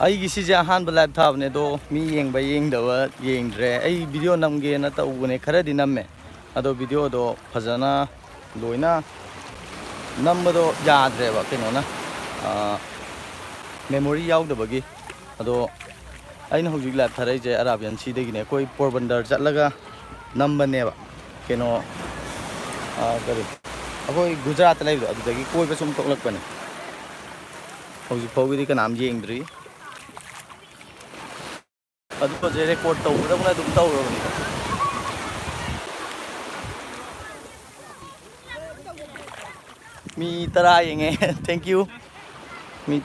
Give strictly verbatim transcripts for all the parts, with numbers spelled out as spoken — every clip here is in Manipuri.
ꯑꯩꯒꯤ ꯁꯤꯁꯦ ꯑꯍꯥꯟꯕ ꯂꯥꯏꯚ ꯊꯥꯕꯅꯦ, ꯑꯗꯣ ꯃꯤ ꯌꯦꯡꯕ ꯌꯦꯡꯗꯕ ꯌꯦꯡꯗ꯭ꯔꯦ꯫ ꯑꯩ ꯚꯤꯗꯤꯑꯣ ꯅꯝꯒꯦꯅ ꯇꯧꯕꯅꯦ, ꯈꯔꯗꯤ ꯅꯝꯃꯦ, ꯑꯗꯣ ꯚꯤꯗꯤꯑꯣꯗꯣ ꯐꯖꯅ ꯂꯣꯏꯅ ꯅꯝꯕꯗꯣ ꯌꯥꯗ꯭ꯔꯦꯕ, ꯀꯩꯅꯣꯅ, ꯃꯦꯃꯣꯔꯤ ꯌꯥꯎꯗꯕꯒꯤ꯫ ꯑꯗꯣ ꯑꯩꯅ ꯍꯧꯖꯤꯛ ꯂꯥꯏꯚ ꯊꯥꯔꯛꯏꯁꯦ ꯑꯔꯥꯕꯤꯌꯥꯟ ꯁꯤꯗꯒꯤꯅꯦ꯫ ꯑꯩꯈꯣꯏ ꯄꯣꯔꯕꯟꯗꯔ ꯆꯠꯂꯒ ꯅꯝꯕꯅꯦꯕ, ꯀꯩꯅꯣ, ꯑꯥ, ꯀꯔꯤ, ꯑꯩꯈꯣꯏ ꯒꯨꯖꯔꯥꯠꯇ ꯂꯩꯕꯗꯣ, ꯑꯗꯨꯗꯒꯤ ꯀꯣꯏꯕ ꯁꯨꯝ ꯊꯣꯛꯂꯛꯄꯅꯦ꯫ ꯍꯧꯖꯤꯛ ꯐꯥꯎꯒꯤꯗꯤ ꯀꯅꯥꯝ ꯌꯦꯡꯗ꯭ꯔꯤ꯫ ꯑꯗꯨꯒꯁꯦ ꯔꯦꯀꯣꯔꯗ ꯇꯧꯒꯗꯕꯅ ꯑꯗꯨꯝ ꯇꯧꯔꯕꯅꯤꯗ꯫ ꯃꯤ ꯇꯔꯥ ꯌꯦꯡꯉꯦ꯫ Thank you꯫ ꯃꯤ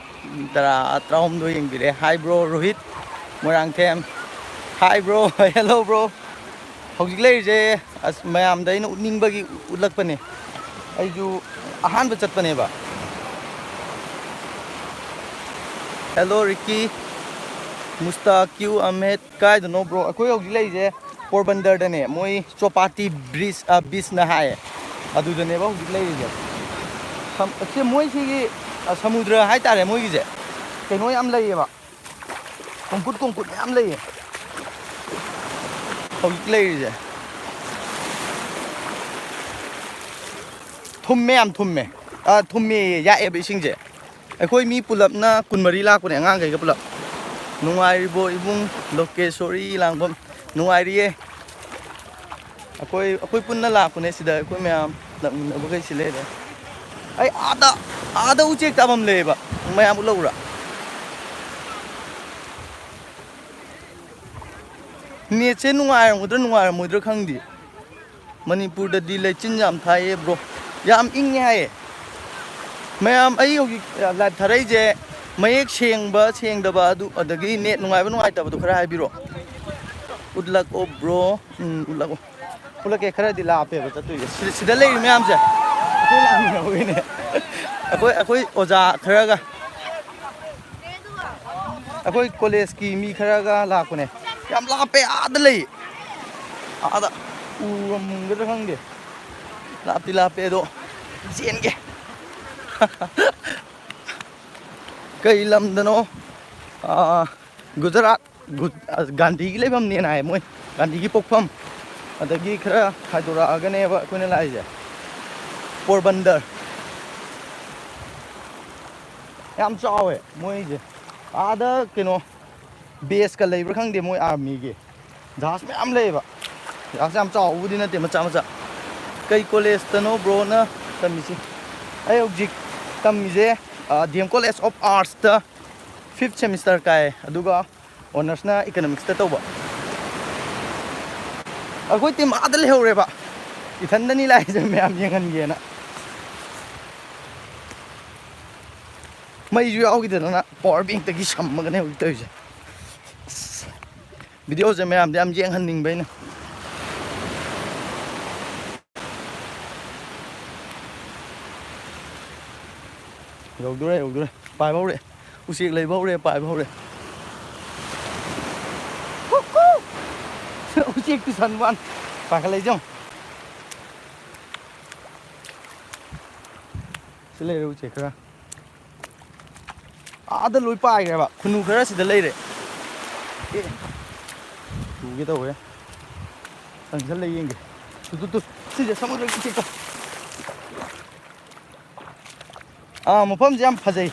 ꯇꯔꯥ, ꯇꯔꯥꯍꯨꯝꯗꯣꯏ ꯌꯦꯡꯕꯤꯔꯦ꯫ Hi bro Rohit Moirangthem. Hi bro꯫ Hello bro꯫ ꯍꯧꯖꯤꯛ ꯂꯩꯔꯤꯁꯦ, ꯑꯁ, ꯃꯌꯥꯝꯗ ꯑꯩꯅ ꯎꯠꯅꯤꯡꯕꯒꯤ ꯎꯠꯂꯛꯄꯅꯦ꯫ ꯑꯩꯁꯨ ꯑꯍꯥꯟꯕ ꯆꯠꯄꯅꯦꯕ꯫ Hello ꯔꯤꯀꯤ, ꯃꯨꯁꯇꯥꯀꯤꯌꯨ ꯑꯍꯃꯦꯗ꯫ ꯀꯥꯏꯗꯅꯣ ꯕ꯭ꯔꯣ? ꯑꯩꯈꯣꯏ ꯍꯧꯖꯤꯛ ꯂꯩꯔꯤꯁꯦ ꯄꯣꯔꯕꯟꯗꯔꯗꯅꯦ꯫ ꯃꯣꯏ ꯆꯣꯄꯥꯇꯤ ꯕ꯭ꯔꯤꯖ, ꯑ, ꯕꯤꯆꯅ ꯍꯥꯏꯌꯦ꯫ ꯑꯗꯨꯗꯅꯦꯕ ꯍꯧꯖꯤꯛ ꯂꯩꯔꯤꯁꯦ꯫ ꯁꯝ-, ꯁꯤ ꯃꯣꯏꯁꯤꯒꯤ, ꯑ, ꯁꯃꯨꯗ꯭ꯔ ꯍꯥꯏꯇꯥꯔꯦ ꯃꯣꯏꯒꯤꯁꯦ꯫ ꯀꯩꯅꯣ ꯌꯥꯝ ꯂꯩꯌꯦꯕ꯫ ꯀꯣꯡꯀꯨꯠ ꯀꯣꯡꯀꯨꯠ ꯃꯌꯥꯝ ꯂꯩꯌꯦ ꯍꯧꯖꯤꯛ ꯂꯩꯔꯤꯁꯦ꯫ ꯊꯨꯝꯃꯦ, ꯌꯥꯝ ꯊꯨꯝꯃꯦ꯫ ꯑ, ꯊꯨꯝꯃꯦꯌꯦ, ꯌꯥꯛꯑꯦꯕ ꯏꯁꯤꯡꯁꯦ꯫ ꯑꯩꯈꯣꯏ ꯃꯤ ꯄꯨꯂꯞꯅ ꯀꯨꯟꯃꯔꯤ ꯂꯥꯛꯄꯅꯦ, ꯑꯉꯥꯡꯈꯩꯒ ꯄꯨꯂꯞ꯫ ꯅꯨꯡꯉꯥꯏꯔꯤꯕꯣ ꯏꯕꯨꯡ ꯂꯣꯀꯦꯁꯣꯔꯤ ꯂꯥꯡꯕꯝ? ꯅꯨꯡꯉꯥꯏꯔꯤꯌꯦ꯫ ꯑꯩꯈꯣꯏ, ꯑꯩꯈꯣꯏ ꯄꯨꯟꯅ ꯂꯥꯛꯄꯅꯦ ꯁꯤꯗ, ꯑꯩꯈꯣꯏ ꯃꯌꯥꯝ ꯂꯥꯛꯃꯤꯟꯅꯕꯈꯩ ꯁꯤ ꯂꯩꯔꯦ꯫ ꯑꯩ ꯑꯥꯗ, ꯑꯥꯗ ꯎꯆꯦꯛ ꯇꯥꯐꯝ ꯂꯩꯌꯦꯕ, ꯃꯌꯥꯝ ꯎꯠꯂꯛꯎꯔꯥ? ꯅꯦꯠꯁꯦ ꯅꯨꯡꯉꯥꯏꯔꯝꯒꯗ꯭ꯔꯥ ꯅꯨꯡꯉꯥꯏꯔꯝꯃꯣꯏꯗ꯭ꯔꯥ ꯈꯪꯗꯦ꯫ ꯃꯅꯤꯄꯨꯔꯗꯗꯤ ꯂꯩꯆꯤꯟ ꯌꯥꯝ ꯊꯥꯏꯌꯦ ꯕ꯭ꯔꯣ꯫ ꯌꯥꯝ ꯏꯪꯉꯦ ꯍꯥꯏꯌꯦ꯫ ꯃꯌꯥꯝ, ꯑꯩ ꯍꯧꯖꯤꯛ ꯂꯥꯏꯚ ꯊꯥꯔꯛꯏꯁꯦ ꯃꯌꯦꯛ ꯁꯦꯡꯕ ꯁꯦꯡꯗꯕ ꯑꯗꯨ, ꯑꯗꯒꯤ ꯅꯦꯠ ꯅꯨꯡꯉꯥꯏꯕ ꯅꯨꯡꯉꯥꯏꯇꯕꯗꯣ ꯈꯔ ꯍꯥꯏꯕꯤꯔꯣ꯫ ꯎꯠꯂꯛꯑꯣ ꯕ꯭ꯔꯣ꯫ ꯎꯝ, ꯎꯠꯂꯛꯑꯣ꯫ ꯎꯠꯂꯛꯀꯦ, ꯈꯔꯗꯤ ꯂꯥꯞꯄꯦꯕ ꯆꯠꯇꯣꯏꯁꯦ꯫ ꯁꯤ-, ꯁꯤꯗ ꯂꯩꯔꯤ ꯃꯌꯥꯝꯁꯦ ꯑꯩꯈꯣꯏ ꯂꯥꯛꯃꯤꯟꯅꯕꯒꯤꯅꯦ꯫ ꯑꯩꯈꯣꯏ, ꯑꯩꯈꯣꯏ ꯑꯣꯖꯥ ꯈꯔꯒ꯫ ꯑꯩꯈꯣꯏ ꯀꯣꯂꯦꯖꯀꯤ ꯃꯤ ꯈꯔꯒ ꯂꯥꯛꯄꯅꯦ꯫ ꯌꯥꯝ ꯂꯥꯞꯄꯦ, ꯑꯥꯗ ꯂꯩ꯫ ꯑꯥꯗ ꯎꯔꯝꯒꯗ꯭ꯔꯥ ꯈꯪꯗꯦ꯫ ꯂꯥꯞꯇꯤ ꯂꯥꯞꯄꯦ ꯑꯗꯣ ꯆꯦꯟꯒꯦ꯫ ꯀꯩ ꯂꯝꯗꯅꯣ? ꯑꯥ, ꯒꯨꯖꯔꯥꯠ, ꯒꯨ-, ꯑ, ꯒꯥꯟꯙꯤꯒꯤ ꯂꯩꯐꯝꯅꯦꯅ ꯍꯥꯏ ꯃꯣꯏ꯫ ꯒꯥꯟꯙꯤꯒꯤ ꯄꯣꯛꯐꯝ꯫ ꯑꯗꯒꯤ ꯈꯔ ꯍꯥꯏꯗꯣꯔꯛꯑꯒꯅꯦꯕ ꯑꯩꯈꯣꯏꯅ ꯂꯥꯛꯏꯁꯦ, ꯄꯣꯔꯕꯟꯗꯔ꯫ ꯌꯥꯝ ꯆꯥꯎꯋꯦ ꯃꯣꯏꯁꯦ꯫ ꯑꯥꯗ ꯀꯩꯅꯣ ꯕꯦꯁꯀ ꯂꯩꯕ꯭ꯔꯥ ꯈꯪꯗꯦ ꯃꯣꯏ ꯑꯥꯔꯃꯤꯒꯤ꯫ ꯖꯍꯥꯖ ꯃꯌꯥꯝ ꯂꯩꯌꯦꯕ꯫ ꯖꯍꯥꯖ ꯌꯥꯝ ꯆꯥꯎꯕꯕꯨꯗꯤ ꯅꯠꯇꯦ, ꯃꯆꯥ ꯃꯆꯥ꯫ ꯀꯩ ꯀꯣꯂꯦꯖꯇꯅꯣ ꯕ꯭ꯔꯣꯅ ꯇꯝꯃꯤꯁꯤ? ꯑꯩ ꯍꯧꯖꯤꯛ ꯇꯝꯃꯤꯁꯦ, ꯑ, ꯗꯤ ꯑꯦꯝ ꯀꯣꯂꯦꯖ ꯑꯣꯐ ꯑꯥꯔꯠꯁꯇ ꯐꯤꯐ ꯁꯦꯃꯤꯁꯇꯔ ꯀꯥꯏ, ꯑꯗꯨꯒ ꯑꯣꯅꯔꯁꯅ ꯏꯀꯅꯣꯃꯤꯛꯁꯇ ꯇꯧꯕ꯫ ꯑꯩꯈꯣꯏ ꯇꯤꯝ ꯑꯥꯗ ꯂꯩꯍꯧꯔꯦꯕ, ꯏꯊꯟꯗꯅꯤ ꯂꯥꯛꯏꯁꯦ ꯃꯌꯥꯝ ꯌꯦꯡꯍꯟꯒꯦꯅ꯫ ꯃꯩꯁꯨ ꯌꯥꯎꯈꯤꯗꯗꯅ ꯄꯋꯥꯔ ꯕꯦꯡꯛꯇꯒꯤ ꯁꯝꯃꯒꯅꯦ ꯍꯧꯖꯤꯛ ꯇꯧꯔꯤꯁꯦ꯫ ꯑꯁ, ꯚꯤꯗꯤꯑꯣꯁꯦ ꯃꯌꯥꯝꯗ ꯌꯥꯝ ꯌꯦꯡꯍꯟꯅꯤꯡꯕ ꯑꯩꯅ꯫ ꯌꯧꯗꯣꯔꯦ, ꯌꯧꯗꯣꯔꯦ꯫ ꯄꯥꯏꯕ ꯍꯧꯔꯦ꯫ ꯎꯆꯦꯛ ꯂꯩꯕ ꯍꯧꯔꯦ, ꯄꯥꯏꯕ ꯍꯧꯔꯦ꯫ ꯀꯨꯀꯨ! ꯎꯆꯦꯛ ꯇꯨꯁꯟ ꯋꯥꯟ꯫ ꯄꯥꯏꯈꯠꯂꯛꯏꯁꯦ ꯌꯦꯡꯉꯣ꯫ ꯁꯤ ꯂꯩꯔꯦ ꯎꯆꯦꯛ ꯈꯔ꯫ ꯑꯥꯗ ꯂꯣꯏ ꯄꯥꯏꯈ꯭ꯔꯦꯕ꯫ ꯈꯨꯅꯨ ꯈꯔ ꯁꯤꯗ ꯂꯩꯔꯦ꯫ ꯑꯦ, ꯇꯨꯒꯦ ꯇꯧꯋꯦ꯫ ꯆꯪꯁꯜꯂ ꯌꯦꯡꯒꯦ꯫ ꯇꯨ, ꯇꯨ, ꯇꯨ꯫ ꯁꯤꯁꯦ ꯁꯃꯨꯗ꯭ꯔꯒꯤ ꯎꯆꯦꯛꯇꯣ꯫ ꯑꯥ, ꯃꯐꯝꯁꯦ ꯌꯥꯝ ꯐꯖꯩ꯫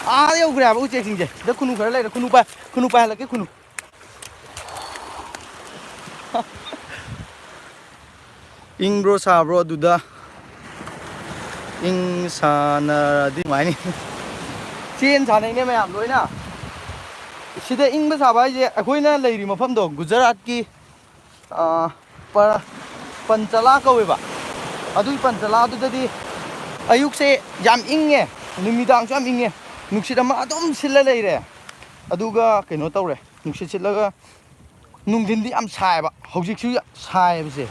ꯑꯥ ꯌꯧꯈ꯭ꯔꯦ ꯍꯥꯏꯕ ꯎꯆꯦꯛꯁꯤꯡꯁꯦ꯫ ꯁꯤꯗ ꯈꯨꯅꯨ ꯈꯔ ꯂꯩꯔꯦ꯫ ꯈꯨꯅꯨ ꯄꯥꯏ-, ꯈꯨꯅꯨ ꯄꯥꯏꯍꯜꯂꯛꯀꯦ, ꯈꯨꯅꯨ꯫ ꯏꯪꯕ꯭ꯔꯣ ꯁꯥꯕ꯭ꯔꯣ ꯑꯗꯨꯗ? ꯏꯪ ꯁꯥꯟꯅꯔꯗꯤ ꯅꯨꯡꯉꯥꯏꯅꯤ꯫ ꯆꯦꯟ ꯁꯥꯟꯅꯩꯅꯦ ꯃꯌꯥꯝ ꯂꯣꯏꯅ꯫ ꯁꯤꯗ ꯏꯪꯕ ꯁꯥꯕ ꯍꯥꯏꯁꯦ ꯑꯩꯈꯣꯏꯅ ꯂꯩꯔꯤ ꯃꯐꯝꯗꯣ ꯒꯨꯖꯔꯥꯠꯀꯤ, ꯑꯥ, ꯄ-, ꯄꯟꯆꯂꯥ ꯀꯧꯋꯦꯕ꯫ ꯑꯗꯨꯒꯤ ꯄꯟꯆꯂꯥꯗꯨꯗꯗꯤ ꯑꯌꯨꯛꯁꯦ ꯌꯥꯝ ꯏꯪꯉꯦ, ꯅꯨꯃꯤꯗꯥꯡꯁꯨ ꯌꯥꯝ ꯏꯪꯉꯦ, ꯅꯨꯡꯁꯤꯠ ꯑꯃ ꯑꯗꯨꯝ ꯁꯤꯠꯂ ꯂꯩꯔꯦ꯫ ꯑꯗꯨꯒ ꯀꯩꯅꯣ ꯇꯧꯔꯦ, ꯅꯨꯡꯁꯤꯠ ꯁꯤꯠꯂꯒ ꯅꯨꯡꯊꯤꯟꯗꯤ ꯌꯥꯝ ꯁꯥꯏꯌꯦꯕ, ꯍꯧꯖꯤꯛꯁꯨ ꯌꯥꯝ ꯁꯥꯏꯌꯦꯕꯁꯦ꯫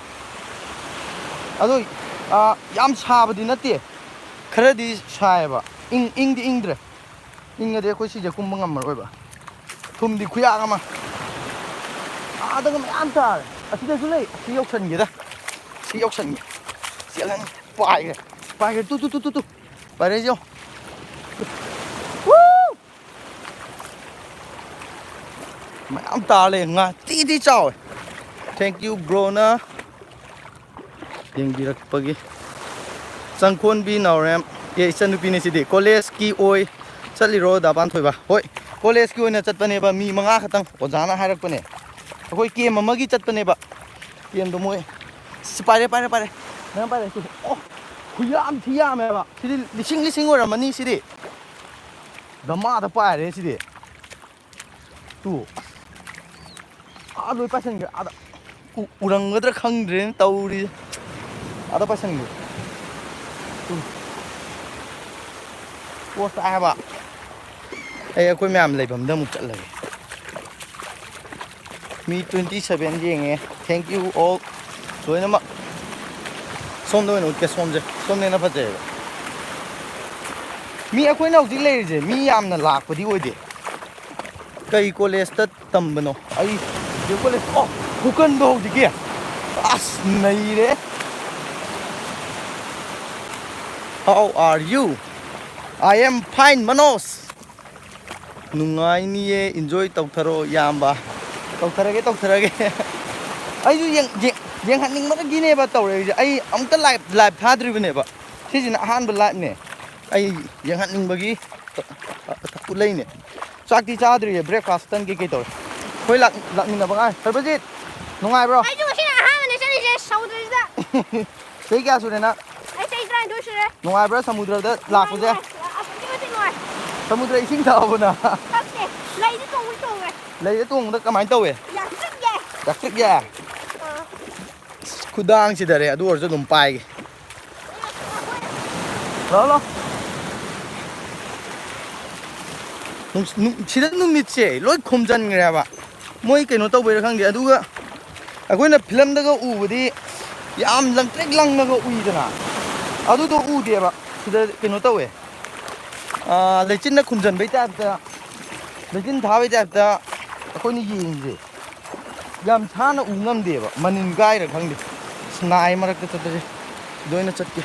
ꯑꯗꯣ, ꯑꯥ, ꯌꯥꯝ ꯁꯥꯕꯗꯤ ꯅꯠꯇꯦ, ꯈꯔꯗꯤ ꯁꯥꯏꯌꯦꯕ꯫ ꯏꯪ-, ꯏꯪꯗꯤ ꯏꯪꯗ꯭ꯔꯦ꯫ ꯏꯪꯉꯗꯤ ꯑꯩꯈꯣꯏ ꯁꯤꯁꯦ ꯀꯨꯝꯕ ꯉꯝꯃꯔꯣꯏꯕ꯫ ꯊꯨꯝꯗꯤ ꯈꯨꯌꯥꯛ ꯑꯃ꯫ ꯑꯥꯗꯒ ꯃꯌꯥꯝ ꯇꯥꯔꯦ꯫ ꯑꯁꯤꯗꯁꯨ ꯂꯩ꯫ ꯁꯤ ꯌꯧꯁꯟꯒꯦꯗ꯫ ꯁꯤ ꯌꯧꯁꯟꯒꯦ꯫ ꯆꯦꯜꯂꯅꯤ꯫ ꯄꯥꯏꯈ꯭ꯔꯦ꯫ ꯄꯥꯏꯈ꯭ꯔꯦ꯫ ꯇꯨ, ꯇꯨ, ꯇꯨ, ꯇꯨ, ꯇꯨ꯫ ꯄꯥꯏꯔꯛꯏꯁꯦ ꯌꯦꯡꯉꯣ꯫ ꯋꯨ! ꯃꯌꯥꯝ ꯇꯥꯔ ꯂꯩ꯫ ꯉꯥ ꯊꯤ ꯊꯤ ꯆꯥꯎꯋꯦ꯫ Thank you, ꯕ꯭ꯔꯣꯅ ꯌꯦꯡꯕꯤꯔꯛꯄꯒꯤ꯫ ꯆꯪꯈꯣꯟꯕꯤ ꯅꯥꯎꯔꯦꯝ꯫ ꯑꯦ, ꯏꯆꯟꯅꯨꯄꯤꯅꯦ ꯁꯤꯗꯤ꯫ ꯀꯣꯂꯦꯖꯀꯤ ꯑꯣꯏ ꯆꯠꯂꯤꯔꯣ, ꯗꯥ ꯄꯥꯟꯊꯣꯏꯕ? ꯍꯣꯏ, ꯀꯣꯂꯦꯖꯀꯤ ꯑꯣꯏꯅ ꯆꯠꯄꯅꯦꯕ, ꯃꯤ ꯃꯉꯥ ꯈꯛꯇꯪ꯫ ꯑꯣꯖꯥꯅ ꯍꯥꯏꯔꯛꯄꯅꯦ꯫ ꯑꯩꯈꯣꯏ ꯀꯦꯝ ꯑꯃꯒꯤ ꯆꯠꯄꯅꯦꯕ꯫ ꯀꯦꯝꯗꯣ ꯃꯣꯏ, ꯑꯁ, ꯄꯥꯏꯔꯦ, ꯄꯥꯏꯔꯦ, ꯄꯥꯏꯔꯦ꯫ ꯅꯪ ꯄꯥꯏꯔꯦ, ꯁꯤ꯫ ꯑꯣ, ꯈꯨꯌꯥꯝ ꯊꯤ ꯌꯥꯝꯃꯦꯕ꯫ ꯁꯤꯗꯤ ꯂꯤꯁꯤꯡ, ꯂꯤꯁꯤꯡ ꯑꯣꯏꯔꯝꯃꯅꯤ ꯁꯤꯗꯤ꯫ ꯗꯃꯥꯗ ꯄꯥꯏꯔꯦ ꯁꯤꯗꯤ꯫ ꯇꯨ꯫ ꯑꯥ, ꯂꯣꯏ ꯄꯥꯏꯁꯟꯈ꯭ꯔꯦ꯫ ꯑꯥꯗ ꯎ-, ꯎꯔꯝꯒꯗ꯭ꯔꯥ ꯈꯪꯗ꯭ꯔꯦꯅ ꯇꯧꯔꯤ꯫ ꯑꯥꯗ ꯄꯥꯏꯁꯟꯈ꯭ꯔꯦ꯫ ꯇꯨ꯫ ꯄꯣꯁ ꯇꯥꯏ ꯍꯥꯏꯕ꯫ ꯑꯩ ꯑꯩꯈꯣꯏ ꯃꯌꯥꯝ ꯂꯩꯐꯝꯗ ꯑꯃꯨꯛ ꯆꯠꯂꯒꯦ꯫ ꯃꯤ twenty seven ꯌꯦꯡꯉꯦ꯫ Thank you all꯫ ꯂꯣꯏꯅꯃꯛ꯫ ꯁꯣꯝꯗ ꯑꯣꯏꯅ ꯎꯠꯀꯦ, ꯁꯣꯝꯁꯦ꯫ ꯁꯣꯝꯅ ꯍꯦꯟꯅ ꯐꯖꯩꯌꯦꯕ꯫ ꯃꯤ ꯑꯩꯈꯣꯏꯅ ꯍꯧꯖꯤꯛ ꯂꯩꯔꯤꯁꯦ ꯃꯤ ꯌꯥꯝꯅ ꯂꯥꯛꯄꯗꯤ ꯑꯣꯏꯗꯦ꯫ ꯀꯩ ꯀꯣꯂꯦꯖꯇ ꯇꯝꯕꯅꯣ? ꯑꯩ ꯗꯤ ꯑꯦꯝ ꯀꯣꯂꯦꯖ꯫ ꯑꯣ, ꯐꯨꯀꯟꯗꯣ ꯍꯧꯖꯤꯛꯀꯤ꯫ ꯑꯁ, ꯅꯩꯔꯦ꯫ How are you? I am fine, Manoj. ꯅꯨꯡꯉꯥꯏꯅꯤꯌꯦ, enjoy ꯇꯧꯊꯔꯣ, ꯏꯌꯥꯝꯕ꯫ ꯇꯧꯊꯔꯒꯦ, ꯇꯧꯊꯔꯒꯦ꯫ ꯑꯩꯁꯨ ꯌꯦꯡ-, ꯌꯦꯡ-, ꯌꯦꯡꯍꯟꯅꯤꯡꯕꯗꯒꯤꯅꯦꯕ ꯇꯧꯔꯛꯏꯁꯦ꯫ ꯑꯩ ꯑꯃꯨꯛꯇ live, live ꯊꯥꯗ꯭ꯔꯤꯕꯅꯦꯕ꯫ ꯁꯤꯁꯤꯅ ꯑꯍꯥꯟꯕ liveꯅꯦ꯫ ꯑꯩ ꯌꯦꯡꯍꯟꯅꯤꯡꯕꯒꯤ ꯎꯠꯂꯛꯏꯅꯦ꯫ ꯆꯥꯛꯇꯤ ꯆꯥꯗ꯭ꯔꯤꯌꯦ, breakfast ꯇꯟ ꯀꯩꯀꯩ ꯇꯧꯔꯦ꯫ ꯑꯩꯈꯣꯏ ꯂꯥꯛ-, ꯂꯥꯛꯃꯤꯟꯅꯕ ꯉꯥꯏ꯫ ꯁꯔꯕꯖꯤꯠ, ꯅꯨꯡꯉꯥꯏꯕ꯭ꯔꯣ? ꯑꯩꯁꯨ ꯉꯁꯤꯅ ꯑꯍꯥꯟꯕꯅꯦ ꯆꯠꯂꯤꯁꯦ ꯁꯃꯨꯗ꯭ꯔꯁꯤꯗ꯫ ꯆꯍꯤ ꯀꯌꯥ ꯁꯨꯔꯦ ꯅꯪ? ꯑꯩ ꯆꯍꯤ ꯇꯔꯥꯅꯤꯊꯣꯏ ꯁꯨꯔꯦ꯫ ꯅꯨꯡꯉꯥꯏꯕ꯭ꯔꯥ ꯁꯃꯨꯗ꯭ꯔꯗ ꯂꯥꯛꯄꯁꯦ? ꯅꯨꯡꯉꯥꯏ, ꯅꯨꯡꯉꯥꯏ꯫ ꯑꯁꯨꯛꯀꯤ ꯃꯇꯤꯛ ꯅꯨꯡꯉꯥꯏ꯫ ꯁꯃꯨꯗ꯭ꯔ ꯏꯁꯤꯡ ꯊꯛꯑꯕꯣ ꯅꯪ? ꯊꯛꯇꯦ꯫ ꯂꯩꯗꯤ ꯇꯣꯡꯕ ꯇꯣꯡꯉꯦ꯫ ꯂꯩꯗ ꯇꯣꯡꯕꯗ ꯀꯃꯥꯏꯅ ꯇꯧꯋꯦ? ꯌꯥꯝ ꯆꯤꯛꯑꯦ꯫ ꯌꯥꯝ ꯆꯤꯛꯑꯦ? ꯑꯥ꯫ ꯑꯁ, ꯈꯨꯗꯥꯡ ꯁꯤꯗꯔꯦ, ꯑꯗꯨ ꯑꯣꯏꯔꯁꯨ ꯑꯗꯨꯝ ꯄꯥꯏꯒꯦ꯫ ꯂꯥꯛꯑꯣ, ꯂꯥꯛꯑꯣ꯫ ꯅꯨꯡ-, ꯅꯨꯡ-, ꯁꯤꯗ ꯅꯨꯃꯤꯠꯁꯦ ꯂꯣꯏ ꯈꯨꯝꯖꯤꯟꯈ꯭ꯔꯦꯕ꯫ ꯃꯣꯏ ꯀꯩꯅꯣ ꯇꯧꯕꯩꯔꯥ ꯈꯪꯗꯦ꯫ ꯑꯗꯨꯒ ꯑꯩꯈꯣꯏꯅ ꯐꯤꯂꯝꯗꯒ ꯎꯕꯗꯤ ꯌꯥꯝ ꯂꯪꯇ꯭ꯔꯤꯛ ꯂꯪꯅꯒ ꯎꯏꯗꯅ, ꯑꯗꯨꯗꯣ ꯎꯗꯦꯕ꯫ ꯁꯤꯗ ꯀꯩꯅꯣ ꯇꯧꯋꯦ, ꯑꯥ, ꯂꯩꯆꯤꯟꯅ ꯈꯨꯝꯖꯤꯟꯕꯩ ꯇꯥꯏꯞꯇ, ꯂꯩꯆꯤꯟ ꯊꯥꯕꯩ ꯇꯥꯏꯞꯇ ꯑꯩꯈꯣꯏꯅ ꯌꯦꯡꯉꯤꯁꯦ꯫ ꯌꯥꯝ ꯁꯥꯅ ꯎ ꯉꯝꯗꯦꯕ, ꯃꯅꯤꯟ ꯀꯥꯏꯔ ꯈꯪꯗꯦ꯫ ꯁꯤꯅꯥꯏ ꯃꯔꯛꯇ ꯆꯠꯄꯁꯦ ꯁꯤꯗ ꯑꯣꯏꯅ ꯆꯠꯀꯦ꯫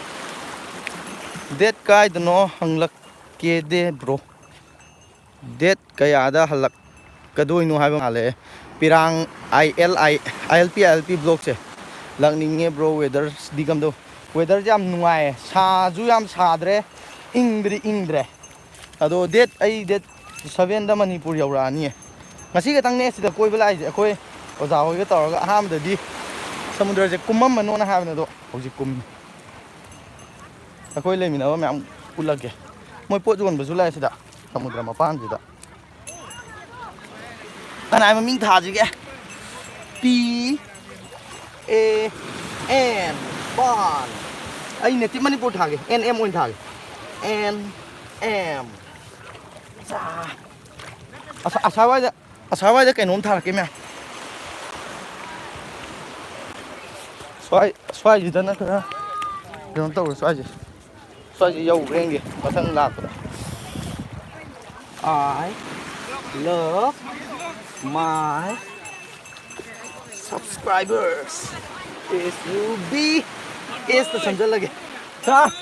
Date ꯀꯥꯏꯗꯅꯣ ꯍꯪꯂꯛꯀꯦꯗꯦ, bro꯫ Date ꯀꯌꯥꯗ ꯍꯜꯂꯛ-, ꯀꯗꯣꯏꯅꯣ ꯍꯥꯏꯕ ꯃꯥꯜꯂꯦ꯫ ꯄꯤꯔꯥꯡ I L I I L P I L P ꯕ꯭ꯂꯣꯛꯁꯦ ꯂꯥꯛꯅꯤꯡꯉꯦ ꯕ꯭ꯔꯣ꯫ ꯋꯦꯗꯔꯁꯤꯗꯤ ꯀꯝꯗꯧ? ꯋꯦꯗꯔꯁꯦ ꯌꯥꯝ ꯅꯨꯡꯉꯥꯏꯌꯦ, ꯁꯥꯁꯨ ꯌꯥꯝ ꯁꯥꯗ꯭ꯔꯦ, ꯏꯪꯕꯗꯤ ꯏꯪꯗ꯭ꯔꯦ꯫ ꯑꯗꯣ ꯗꯦꯠ ꯑꯩ ꯗꯦꯠ ꯁꯚꯦꯟꯗ ꯃꯅꯤꯄꯨꯔ ꯌꯧꯔꯛꯑꯅꯤꯌꯦ꯫ ꯉꯁꯤ ꯈꯛꯇꯪꯅꯦ ꯁꯤꯗ ꯀꯣꯏꯕ ꯂꯥꯛꯏꯁꯦ꯫ ꯑꯩꯈꯣꯏ ꯑꯣꯖꯥ ꯍꯣꯏꯒ ꯇꯧꯔꯒ ꯑꯍꯥꯟꯕꯗꯗꯤ ꯁꯃꯨꯗ꯭ꯔꯁꯦ ꯀꯨꯝꯃꯝꯃꯅꯣꯅ ꯍꯥꯏꯕꯅꯦ, ꯑꯗꯣ ꯍꯧꯖꯤꯛ ꯀꯨꯝꯃꯤ꯫ ꯑꯩꯈꯣꯏ ꯂꯩꯃꯤꯟꯅꯕ ꯃꯌꯥꯝ ꯎꯠꯂꯛꯀꯦ꯫ ꯃꯣꯏ ꯄꯣꯠ ꯌꯣꯟꯕꯁꯨ ꯂꯥꯛꯑꯦ ꯁꯤꯗ, ꯁꯃꯨꯗ꯭ꯔ ꯃꯄꯥꯟꯁꯤꯗ꯫ ꯀꯅꯥꯏ ꯃꯃꯤꯡ ꯊꯥꯁꯤꯒꯦ? ꯄꯤ ꯑꯦ ꯑꯦꯟ, ꯄꯥꯟ꯫ ꯑꯩ ꯅꯦꯇꯤꯞ ꯃꯅꯤꯄꯨꯔ ꯊꯥꯒꯦ, ꯑꯦꯟ ꯑꯦꯝ ꯑꯣꯏꯅ ꯊꯥꯒꯦ꯫ N M. ꯆꯥ꯫ ꯑꯁ-, ꯑꯁꯥꯋꯥꯏꯗ, ꯑꯁꯥꯋꯥꯏꯗ ꯀꯩꯅꯣꯝ ꯊꯥꯔꯛꯀꯦ ꯃꯌꯥꯝ꯫ ꯁ꯭ꯋꯥꯏ, ꯁ꯭ꯋꯥꯏꯁꯤꯗꯅ ꯈꯔ ꯀꯩꯅꯣ ꯇꯧꯔꯦ, ꯁ꯭ꯋꯥꯏꯁꯦ꯫ ꯁ꯭ꯋꯥꯏꯁꯦ ꯌꯧꯈ꯭ꯔꯦ ꯌꯦꯡꯒꯦ ꯃꯊꯪ ꯂꯥꯛꯄꯗ꯫ I love my subscribers. S U B. S ꯇ ꯁꯝꯖꯜꯂꯒꯦ꯫ ꯁꯥꯔ꯫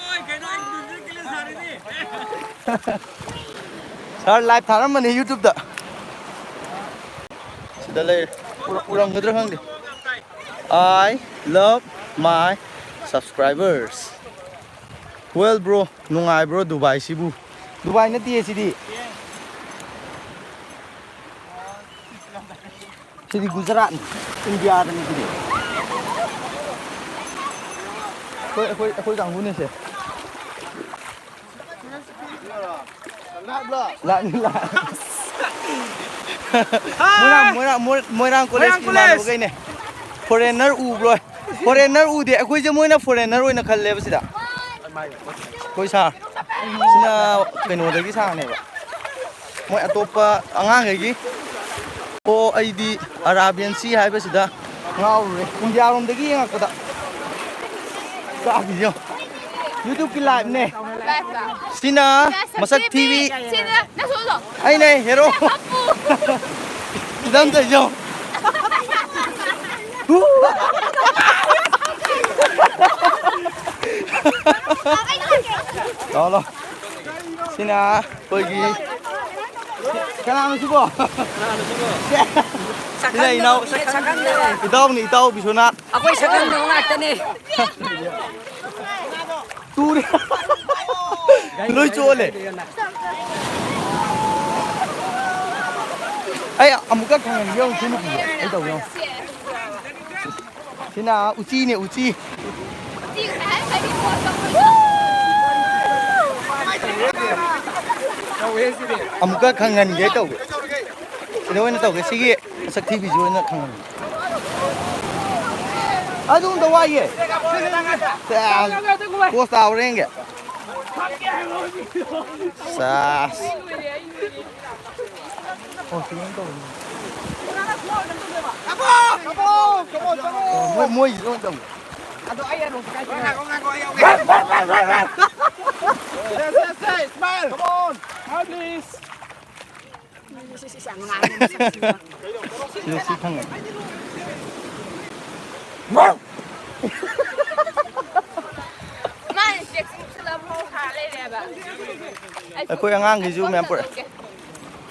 ꯁꯥꯔ, ꯂꯥꯏꯚ ꯊꯥꯔꯝꯕꯅꯤ YouTube ꯇ꯫ ꯁꯤꯗ ꯂꯩꯔꯦ꯫ ꯎꯔ-, ꯎꯔꯝꯒꯗ꯭ꯔꯥ ꯈꯪꯗꯦ꯫ I love my subscribers. Well, bro, ꯅꯨꯡꯉꯥꯏꯕ꯭ꯔꯣ ꯗꯨꯕꯥꯏꯁꯤꯕꯨ? ꯗꯨꯕꯥꯏ ꯅꯠꯇꯤꯌꯦ ꯁꯤꯗꯤ꯫ ꯁꯤꯗꯤ ꯒꯨꯖꯔꯥꯠꯅꯤ, ꯏꯟꯗꯤꯌꯥꯗꯅꯤ ꯁꯤꯗꯤ꯫ ꯑꯩꯈꯣꯏ, ꯑꯩꯈꯣꯏ, ꯑꯩꯈꯣꯏ ꯀꯥꯡꯕꯨꯅꯤꯁꯦ꯫ ꯂꯥꯛꯅꯤ, ꯂꯥꯛ-, ꯃꯣꯏꯔꯥꯡ, ꯃꯣꯏꯔꯥꯡ, ꯃꯣꯏ-, ꯃꯣꯏꯔꯥꯡ ꯀꯣꯂꯦꯖꯀꯤ ꯃꯣꯏꯔꯥꯡ ꯀꯣꯂꯦꯖ ꯏꯃꯥꯟꯅꯕꯈꯩꯅꯦ꯫ ꯐꯣꯔꯦꯟꯅꯔ ꯎꯕ꯭ꯔꯣ? ꯐꯣꯔꯦꯟꯅꯔ ꯎꯗꯦ꯫ ꯑꯩꯈꯣꯏꯁꯦ ꯃꯣꯏꯅ ꯐꯣꯔꯦꯟꯅꯔ ꯑꯣꯏꯅ ꯈꯜꯂꯦꯕ ꯁꯤꯗ꯫ ꯑꯩꯈꯣꯏ ꯁꯥꯔ꯫ ꯁꯤꯅ ꯀꯩꯅꯣꯗꯒꯤ ꯁꯥꯔꯅꯦꯕ꯫ ꯃꯣꯏ ꯑꯇꯣꯞꯄ ꯑꯉꯥꯡꯈꯩꯒꯤ꯫ ꯑꯣ, ꯑꯩꯗꯤ ꯑꯔꯥꯕꯤꯌꯟ ꯁꯤ ꯍꯥꯏꯕꯁꯤꯗ ꯉꯥꯎꯔꯨꯔꯦ꯫ ꯏꯟꯗꯤꯌꯥꯔꯣꯝꯗꯒꯤ ꯌꯦꯡꯉꯛꯄꯗ꯫ ꯀꯥꯕꯤꯌꯣ꯫ YouTube ꯀꯤ live ꯅꯦ꯫ Live ꯂꯣ? ꯁꯤꯅ ꯃꯁꯛ ꯊꯤꯕꯤ꯫ ꯁꯤꯅ ꯅꯁꯨꯗꯣ꯫ ꯑꯩꯅꯦ ꯍꯦꯔꯣ꯫ ꯁꯤꯅ ꯄꯞꯄꯨ꯫ ꯐꯤꯂꯝ ꯇꯧꯔꯤꯁꯦ ꯌꯦꯡꯉꯣ꯫ ꯂꯥꯛꯑꯣ, ꯂꯥꯛꯑꯣ꯫ ꯁꯤꯅ ꯑꯩꯈꯣꯏꯒꯤ ꯀꯅꯥꯅꯣ ꯁꯤꯕꯣ? ꯀꯅꯥꯅꯣ ꯁꯤꯕꯣ? ꯁꯦ꯫ ꯁꯤꯅ ꯏꯅꯥꯎ-, ꯁꯛꯈꯪꯗꯕ꯫ ꯏꯇꯥꯎꯅꯤ, ꯏꯇꯥꯎ ꯕꯤꯁ꯭ꯋꯅꯥꯊ꯫ ꯑꯩꯈꯣꯏ ꯁꯛꯈꯪꯗꯕ ꯉꯥꯛꯇꯅꯦ꯫ ꯇꯨꯔꯦ꯫ ꯂꯣꯏ ꯆꯣꯠꯂꯦ꯫ ꯑꯩ ꯑꯃꯨꯛꯀ ꯈꯪꯍꯟꯒꯦ ꯌꯦꯡꯉꯨ, ꯁꯤ ꯅꯨꯄꯤꯁꯦ꯫ ꯑꯩ ꯇꯧꯒꯦ ꯌꯦꯡꯉꯨ꯫ ꯁꯤꯅ ꯎꯆꯤꯅꯦ, ꯎꯆꯤ꯫ ꯑꯃꯨꯛꯀ ꯈꯪꯍꯟꯒꯦ ꯇꯧꯒꯦ꯫ ꯁꯤꯗ ꯑꯣꯏꯅ ꯇꯧꯒꯦ꯫ ꯁꯤꯒꯤ ꯃꯁꯛ ꯊꯤꯕꯤꯁꯤ ꯑꯣꯏꯅ ꯈꯪꯍꯟꯒꯦ꯫ ꯑꯗꯨꯝꯗ ꯋꯥꯏꯌꯦ꯫ ꯄꯣꯁ ꯇꯥꯕ꯭ꯔꯥ ꯌꯦꯡꯒꯦ꯫ ꯁꯥꯁ꯫ ꯑꯣ, ꯁꯤ ꯑꯣꯏꯅ ꯇꯧꯔꯤ꯫ ꯑꯣ, ꯃꯣꯏ, ꯃꯣꯏꯒꯤꯁꯨ ꯑꯣꯏꯅ ꯇꯧꯔꯤ꯫ ꯑꯗꯣ ꯑꯩ ꯑꯗꯨꯝ ꯀꯥꯏ ꯆꯠꯈ꯭ꯔꯦ? Yes, yes, yes, smile. Come on. Smile, please. ꯁꯤ, ꯁꯤ, ꯁꯤ, ꯌꯥꯝ ꯅꯨꯡꯉꯥꯏꯕꯅꯦ ꯃꯁꯛꯁꯤꯡꯗꯣ꯫ ꯁꯤ, ꯁꯤ ꯈꯪꯉꯦ꯫ ꯃꯥꯅ ꯆꯦꯛꯁꯤ ꯃꯨꯛꯁꯤꯜꯂꯒ ꯐꯣꯔ ꯁꯥꯔ ꯂꯩꯔꯦꯕ꯫ ꯑꯩ ꯑꯩꯈꯣꯏ ꯑꯉꯥꯡꯒꯤꯁꯨ ꯑꯩ ꯃꯌꯥꯝ ꯐꯣꯟ ꯄꯨꯔꯛꯑꯦ꯫ ꯇꯧꯒꯦ꯫